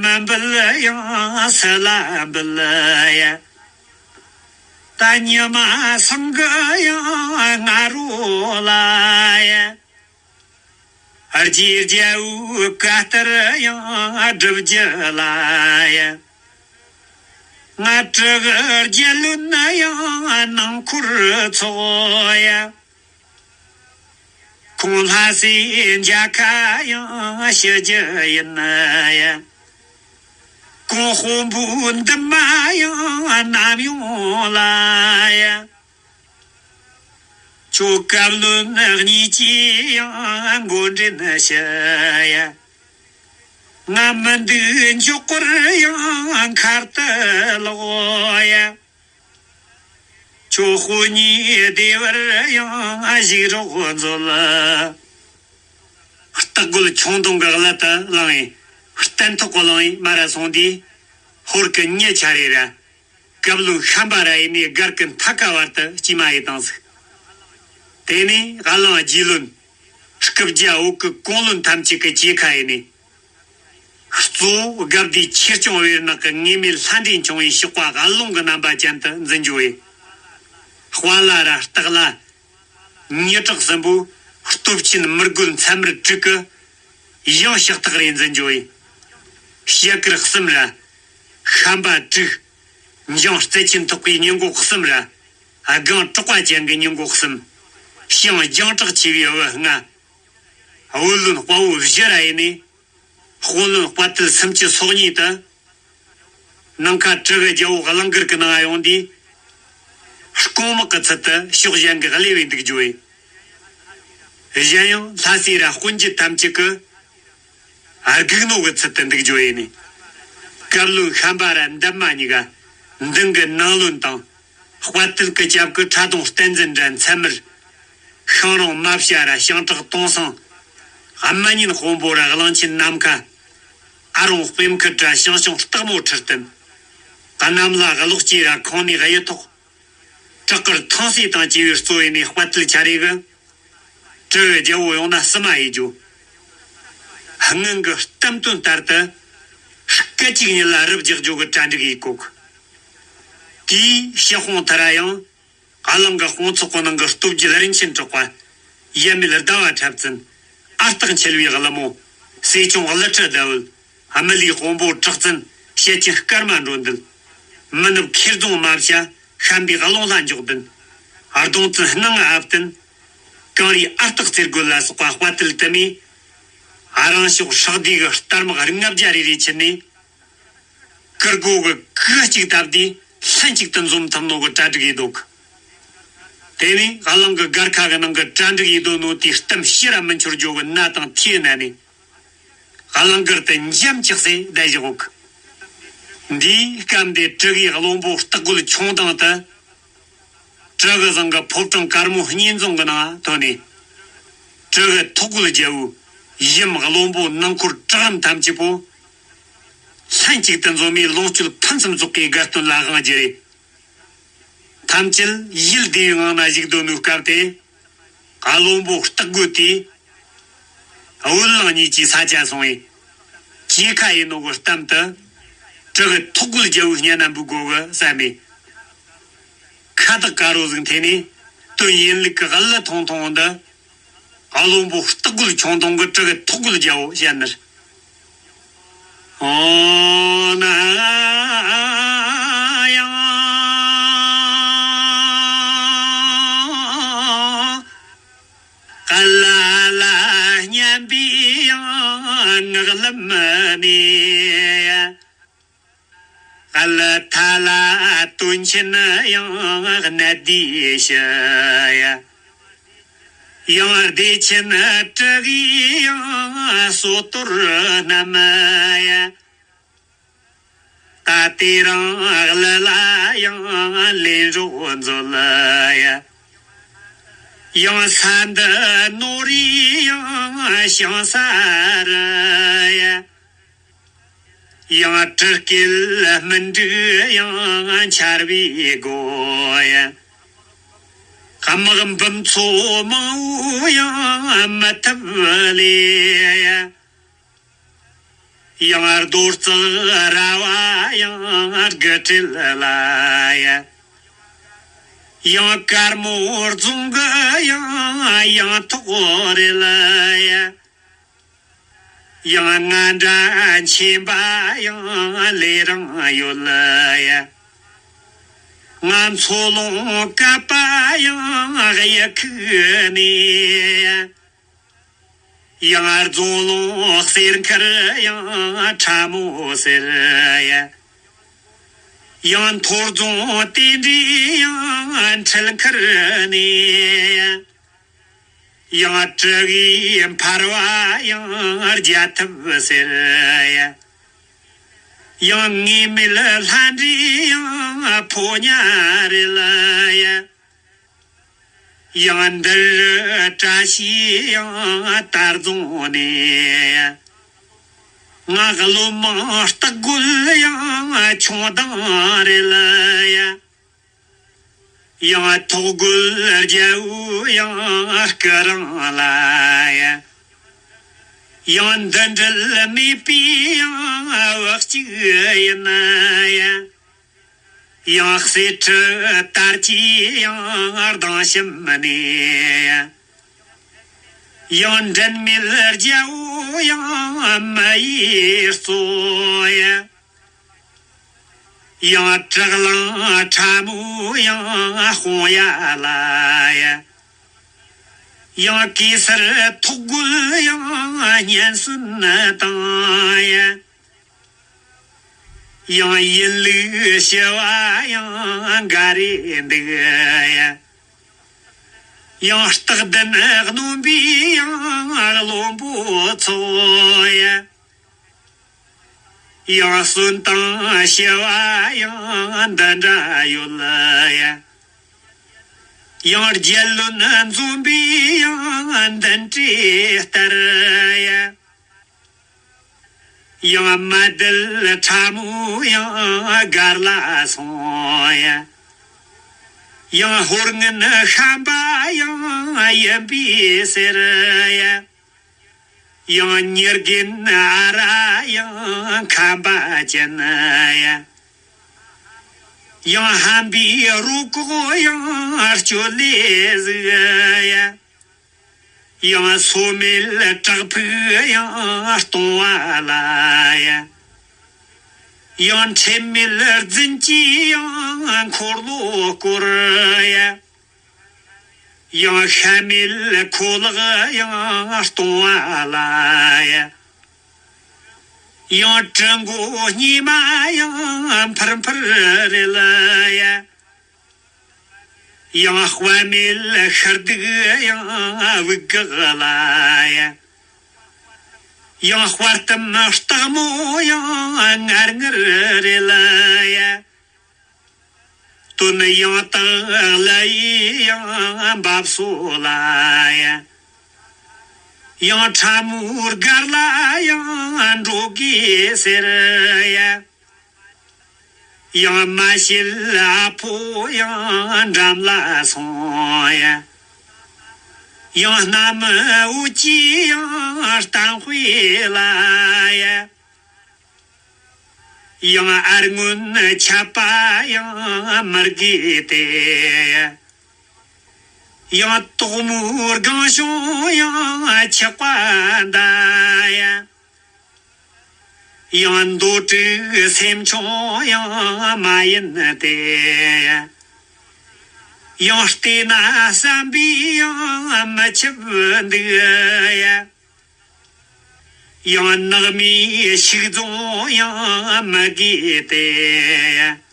མི་འབུལ་ཡང་སུ་ལ་འབུལ་ཡ། ད་ཉི་མ་སང་གི་ཡང་ང་རོ་ལ་ཡ། རྗེ་རྒྱལ་པོའི་བཀའ་ལྟར་ཡང་སྒྲུབ་རྒྱུ་ལ་ཡ། ང་སྤྲུལ་རྒྱལ་བློན་ཡང་ནང་འཁོར་ཚོགས་ཡ། ཁོང་ལྷ་སའི་མཇལ་ཁ་ཡང་ཞུ་རྒྱུ་ཡིན་ཡ། གོང་དཔོན་པོའི་འདུན་མ་ཡང་ནམ་ཡོང་ལ་ཡ། ཁྱོད་བཀའ་བློན་གཉིས་ཀྱིས་ཡང་མགོ་འདྲེན་ཞུ་ཡ། ང་མི་འདུག་མགྱོགས་པར་ཡང་མཁར་དུ་ལོག་ཡ། ཁྱོད་དཔོན་གཉིས་བདེ་བར་ཡང་བཞུགས་རོགས་མཛོད། སྟག་རྒོད་ཁྱུང་སྡོང་གི་གླུ་དེ་བླངས་ཡིན། སྟན་ཐོག་གི་བླངས་ཡིན། མར་ར་སོང་དུས་ཧོར་གི་མྱི་ཆ་རེ་ར། བཀའ་བློན་ཤན་པ་ར་ཡིན་ནས་སྒར་གི་མཐའ་ཀ་བར་དུ་དཀྱུས་མ་ཡེ་བཏང་ཟིག། དེ་ནས་བ་ལང་རྒྱལ་བློན། སྐུ་བརྒྱ་འོག་གི་གོང་བློན་ཐམས་ཅད་ཀྱི་གྲས་ཁ་ཡིན་ནས། གཙོ་བོ་དགའ་བདེ་ཆོས་སྐྱོང་བེར་ནག་གི་ངེས་མེད་ལྷ་འདྲེས་མཆོང་བའི་ཞོགས་པ་དགའ་ལོང་གི་རྣམ་པ་ཅན་དུ་འཛིན་རྒྱུ་ཡིན། དཔའ་ལ་ར་སྟག་ལ། མྱི་དྲག་གསུམ་པོ་སྟོབས་ཆེན་མི་རྒོད་མཚན་མར་དྲུག་གི་ཡང་ཕྱག་ཐག་རེ་འཛིན་རྒྱུ་ཡིན། ཞྭ་དཀར་གསུམ་ར། ཤན་པ་དྲུག། འཇང་རྩལ་ཆེན་ཐོག་པའི་མྱི་མགོ་གསུམ་ར། སྒང་དྲག་པ་ཅན་གྱི་མྱི་མགོ་གསུམ། ཞིང་རྒྱང་གྲགས་ཆེ་བའི་བུ་ལྔ། བུ་ལོན་དཔའ་བོ་བཞི་ར་ཡིན་ནས། དཔོན་བློན་དཔའ་ཐུལ་སུམ་ཅུ་སོ་གཉིས་དུ། ནམ་མཁའ་གྲུ་གི་རྒྱལ་པོ་གླིང་དཀར་གྱི་ནང་ཡོང་དུས། རྐང་དམག་གི་ཚུལ་དུ་ཕྱོགས་གཞན་གྱི་གླེ་བའི་འདུག་རྒྱུ་ཡིན། གཞན་ཡང་ལྷ་སའི་ར་དཔོན་རྒྱུད་ཐམས་ཅད་ཀྱི། སྒུག་ནོ་གི་ཚུལ་དུ་འདུག་རྒྱུ་ཡིན་ནི། བཀའ་བློན་ཤན་པ་ར་འདབ་མ་གཉིས་ཀ། མདུན་གྱི་ནང་བློན་དང་། དཔའ་ཐུལ་གྱི་རྒྱབ་ཀྱི་ཁྲ་གདོང་བསྟན་འཛིན་ར་མཚན་མར། ཤིང་རོང་མ་བྱ་ར་ཞིང་དྲག་སྟོང་སང་། སྨན་ཉིན་དཔོན་པོ་ར་གླང་ཆེན་ནམ་མཁའ། ཨ་རོང་དཔེ་མཁར་ར་ཞང་ཞུང་སྟག་མོ་ཁྲི་སྟན། གནམ་ལ་གློག་སྐྱེས་ར་ཁོང་ནས་གཡུ་ཐོག། བྲག་དཀར་ཐང་སེ་དང་བཅས་པའི་གཙོ་བོ་ནས་དཔའ་ཐུལ་ཆ་རེ་གི། གྲི་གི་རྒྱལ་པོ་ཡོང་ན་སི་མ་ཡེ་རྒྱུ། སྔོན་གི་གཏམ་དོན་ལྟར་དུ། སྐད་ཅིག་ཉིད་ལ་རུབ་རྒྱག་རྒྱུ་གི་གྲ་སྒྲིག་ཡེ་གོ་གི། དེའི་ཕྱི་དཔུང་མཐར་ཡང་། ཨ་གླིང་གི་དཔུང་ཚོགས་ཀྱི་ནང་གི་སྟོབས་རྒྱལ་རིན་ཆེན་གྲགས་པ། ཡབ་མེས་ཟླ་བ་འཁྲབ་བཙུན། ཨ་སྟག་འཆལ་བའི་ཀླུ་མོ། སྲས་ཆུང་ཀླུ་ཁྲི་ཟླ་འོད། དམུ་ལིའི་དཔོན་པོ་གྲགས་བཙུན། བཤེད་ཅན་སྐར་མ་འགྲོ་འདུལ། མི་ནུབ་ཁེར་རྫོང་རྨ་བྱ། ཤན་པའི་ཀླུང་ལྷ་མགྱོགས་ལྡན། ཨ་གདོང་བཙུན་སྣང་ཨ་བསྟན། གངས་རིའི་ཨ་སྟག་རྩེ་རྒོད་ལ་སོགས་པ་དཔའ་ཐུལ་དུ་མས། ཨ་རང་ཕྱོགས་ཧྲག་བསྡུས་ཀྱི་རྟ་དམག་ལྔ་བརྒྱ་རེ་རེ་ཁྱེར་ནས། ཀིར་གོ་གི་གུ་གཅིག་བཏབ་དུས་ལྷན་ཅིག་ཏུ་འཛོམས་ཐུབ་ནོ་གི་གྲ་སྒྲིག་ཡེ་འདུག། དེ་ནས་ཨ་གླིང་གི་སྒར་ཁ་གི་ནང་གི་གྲ་སྒྲིག་ཡེ་འདུག་ནོ་དེའི་གཏམ་ཕྱི་ར་མི་འཆོར་རྒྱུ་གི་ནད་དང་ཐིའི་ནད་ནས། ཨ་གླིང་སྒར་དུ་འཇམ་ཅིག་སེ་བསྡད་བཞག་གི། འདིའི་སྐབས་འདི་གྲི་གི་བློན་པོ་སྟག་རྒོད་ཆུང་དང་དུ། གྲི་གི་བཟང་གི་ཕོ་བྲང་དཀར་མོ་གཉིས་འཛོམས་ཀྱི་ནང་ཐོན་ནས། གྲི་གི་ཐོག་རྒོད་རྒྱལ་པོ། ཡུམ་བློན་པོ་ནང་འཁོར་གྲི་རིམ་ཐམས་ཅད་པོ། ལྷན་ཅིག་ཏུ་འཛོམས་མས་ལོངས་སྤྱོད་ཕུན་སུམ་ཚོགས་པའི་དགའ་སྟོན་ལ་དབང་བསྒྱུར་རེ། ཐམས་ཅད་ཡིད་བདེ་བའི་ངང་ན་བཞུགས་སྡོད་ནུས་སྐབས་དེ། ཨ་བློན་པོ་སྟག་རྒོད་དེས། བུ་གླང་གཉིས་ཀྱིས་ས་ཆ་སོང་བས། སྐྱེས་ཁ་ཡིན་ནོ་གི་གཏམ་དུ། གྲི་གི་ཐོག་རྒོད་རྒྱལ་པོའི་སྙན་ན་འབུལ་དགོ་གི་བསམ་མས། ཁ་བཏགས་དཀར་རོ་ཟིག་འཐེན་ནས། དོན་ཡིན་ལུགས་ཀྱི་གླུ་ཐུང་ཐུང་འདི། ཨ་བློན་པོ་སྟག་རྒོད་ཆུང་དང་གི་གྲི་གི་ཐོག་རྒོད་རྒྱལ་པོ་བཤད་ནི་རེད། ཨོ་ན་ཡང་། ཀ་ལ་ལ་སྙན་པའི་ཡང་ངག་ལམ་ནས། ཀ་ལ་ཐ་ལ་དོན་ཆེན་ཡང་གནད་དེ་ཞུ་ཡ། ཡང་བདེ་ཆེན་གྲི་གི་ཡང་སོ་ཐོར་རྣམས་ཡ། ད་དེ་རིང་གླུ་ལ་ཡང་ལེན་རོགས་མཛོད་ལ་ཡ། ཡང་ས་འདི་ནོར་རི་ཡང་ཞིང་ས་རི་ཡ། ཡང་གྲི་སྐེད་སྨིན་དྲུག་ཡང་འཕྱར་བའི་སྒོ་ཡ། དམག་འབུམ་ཚོགས་མང་བོ་ཡང་མི་ཐུབ་ལེ་ཡ། ཡང་རྡོ་རྩེག་ར་བ་ཡང་དགུ་ཁྲི་ལ་ཡ། ཡང་དཀར་མོ་རྫོང་གི་ཡང་ཡང་ཐོག་རེ་ལ་ཡ། ཡང་ང་འདྲ་མཁྱེན་པ་ཡང་ལས་རང་ཡོད་ལ་ཡ། ང་མཚོ་ལུང་ཀ་པ་ཡང་གཡུ་ཁུག་ནས་ཡ། ཡང་རྫོང་ལུང་གསེར་མཁར་ཡང་ཁྲ་མོ་ཟེར་ཡ། ཡང་མཐོ་རྫོང་རྟེན་འབྲེལ་ཡང་འཕྲུལ་མཁར་ནས་ཡ། ཡང་གྲི་གུའི་འཕར་བ་ཡང་རྒྱ་ཐབས་ཟེར་ཡ། ཡང་ངེས་མེད་ལྷ་འདྲེ་ཡང་ཕོ་ཉ་རེད་ལ་ཡ། ཡང་འདི་རུ་བཀྲ་ཤིས་ཡང་དར་རྫོང་ནས། ང་བློན་མང་སྟག་རྒོད་ཡང་ཆུང་དང་རེད་ལ་ཡ། ཡང་ཐོག་རྒོད་རྒྱལ་པོ་ཡང་སྐུ་རིང་ལ་ཡ། ཡང་འདི་འདྲ་མེད་པའི་ཡང་བ་གཅིག་ཡིན་ན་ཡ། ཡང་གསེར་ཁྲི་དར་གྱི་ཡང་ལྡང་ཞིམ་ནས། ཡང་འགྲན་མེད་རྒྱལ་པོ་ཡང་མི་ཡི་གཙོ་ཡ། ཡང་བྲག་གླང་ཁྲ་མོ་ཡང་དཔུང་ཡ་ལ་ཡ། ཡང་གེ་སར་ཐོག་རྒོད་ཡང་སྙན་གསོན་དང་ཡ། ཡང་ཡིན་ལུགས་ཞུ་བ་ཡང་འགའ་རེ་འདུག་ཡ། ཡང་སྟག་གདན་གནོན་པའི་ཡང་བློན་པོ་ཚོ་ཡ། ཡང་གསོན་དང་ཞུ་བ་ཡང་འདི་འདྲ་ཡོད་ལ་ཡ། ཡང་རྒྱལ་བློན་འཛོམས་པའི་ཡང་མདུན་གྲལ་ལྟར་ཡ། ཡང་མ་དལ་ཕྲ་མོ་ཡང་སྒར་ལ་སོང་ཡ། ཡང་ཧོར་ངན་ཤན་པ་ཡང་ཡིན་པའི་ཟེར་ཡ། ཡང་ཉེར་དགེན་ཨ་ར་ཡང་ཁམས་པ་ཅན་ཡ། ཡང་ཧམ་པའི་རུ་ཁོག་ཡང་སྤྱོད་ལས་གཟིགས་ཡ། ཡང་སོ་མེད་བྲག་ཕུག་ཡང་སྟོང་བ་ལ་ཡ། ཡང་ཁྲེལ་མེད་རྫུན་གྱི་ཡང་འཁོར་ལོ་བསྐོར་ཡ། ཡང་ཤ་མེད་ཁོ་ལག་ཡང་སྟོང་བ་ལ་ཡ། ཡང་གྲི་མགོ་སྙེ་མ་ཡང་འཕུར་འཕུར་རེད་ལ་ཡ། ཡང་དཔའ་མེད་ཤར་དུག་ཡང་དབུགས་འགག་ལ་ཡ། ཡང་དཔའ་གཏུམ་སྟག་མོ་ཡང་ངར་ངར་རེད་ལ་ཡ། དོན་ཡང་དག་ལ་ཡི་ཡང་འབབ་སོ་ལ་ཡ། ཡང་ཕྲ་མོའི་སྒར་ལ་ཡང་འགྲོ་དགོས་ཟེར་ཡ། ཡང་མ་བྱེད་ཨ་ཕོ་ཡང་འགྲམ་ལ་སོང་ཡ། ཡང་གནམ་འོད་ཀྱི་ཡང་གཏམ་དཔེ་ལ་ཡ། ཡང་ཨར་སྔོན་ཆད་པ་ཡང་མི་དགོས་ཏེ། ཡང་དོག་མོའི་སྒང་བྱུང་ཡང་ཆགས་པ་འདའ་ཡ། ཡང་འདོད་དྲུག་སེམས་ཆུང་ཡང་མ་ཡིན་ཏེ། ཡང་བལྟས་ན་བསམ་པས་ཡང་མི་ཁྱབ་འདུག་ཡ། ཡང་ནགས་མའི་ཤུག་རྫོང་ཡང་མི་དགོས་ཏེ།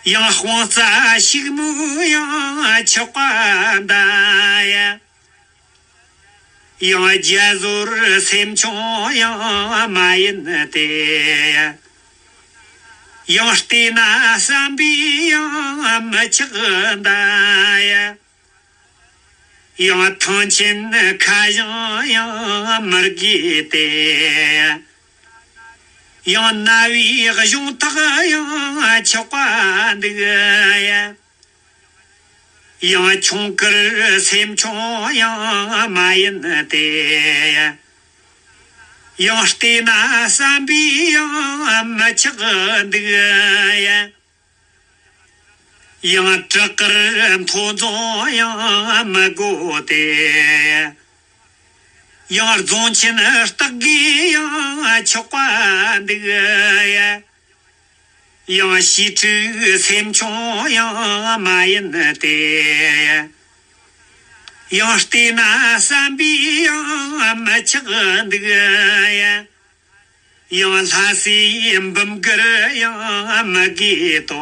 ཡང་དཔང་རྩ་ཕྱུག་མོ་ཡང་ཆགས་པ་འདའ་ཡ། ཡང་རྒྱ་ཟོར་སེམས་ཆུང་ཡང་མ་ཡིན་ཏེ། ཡང་བལྟས་ན་བསམ་པས་ཡང་མི་ཁྱབ་འདའ་ཡ། ཡང་ཐང་ཆེན་ཁ་བཞེངས་ཡང་མི་དགོས་ཏེ། ཡང་ན་བའི་གཞུང་ཐག་ཡང་ཆགས་པ་འདུག་ཡ། ཡང་ཁྱུང་དཀར་སེམས་ཆུང་ཡང་མ་ཡིན་ཏེ། ཡང་བལྟས་ན་བསམ་པས་ཡང་མི་ཁྱབ་འདུག་ཡ། ཡང་བྲག་དཀར་མཐོ་རྫོང་ཡང་མི་དགོས་ཏེ། ཡང་རྫོང་ཆེན་སྟག་རྒས་ཡང་ཆགས་པ་འདུག་ཡ། ཡང་ཞི་ཁྲོའི་སེམས་ཆུང་ཡང་མ་ཡིན་ཏེ། ཡང་བལྟས་ན་བསམ་པས་ཡང་མི་ཁྱབ་འདུག་ཡ། ཡང་ལྷ་སའི་འབུམ་སྒར་ཡང་མི་དགོས་ཏོ་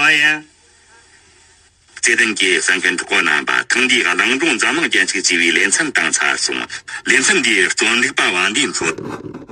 ཡ། ཚེ་བརྟན་གྱིས་གསན་མཁན་གྲོགས་པོ་རྣམ་པ། ཐེངས་འདིའི་གླིང་སྒྲུང་འཛམ་གླིང་རྒྱན་ཚིག་ཅེས་པའི་ལེ་ཚན་དང་ཚར་སོང་། ལེ་ཚན་འདིའི་རྩོམ་སྒྲིག་པ་བ་འདིའི་མཚོ།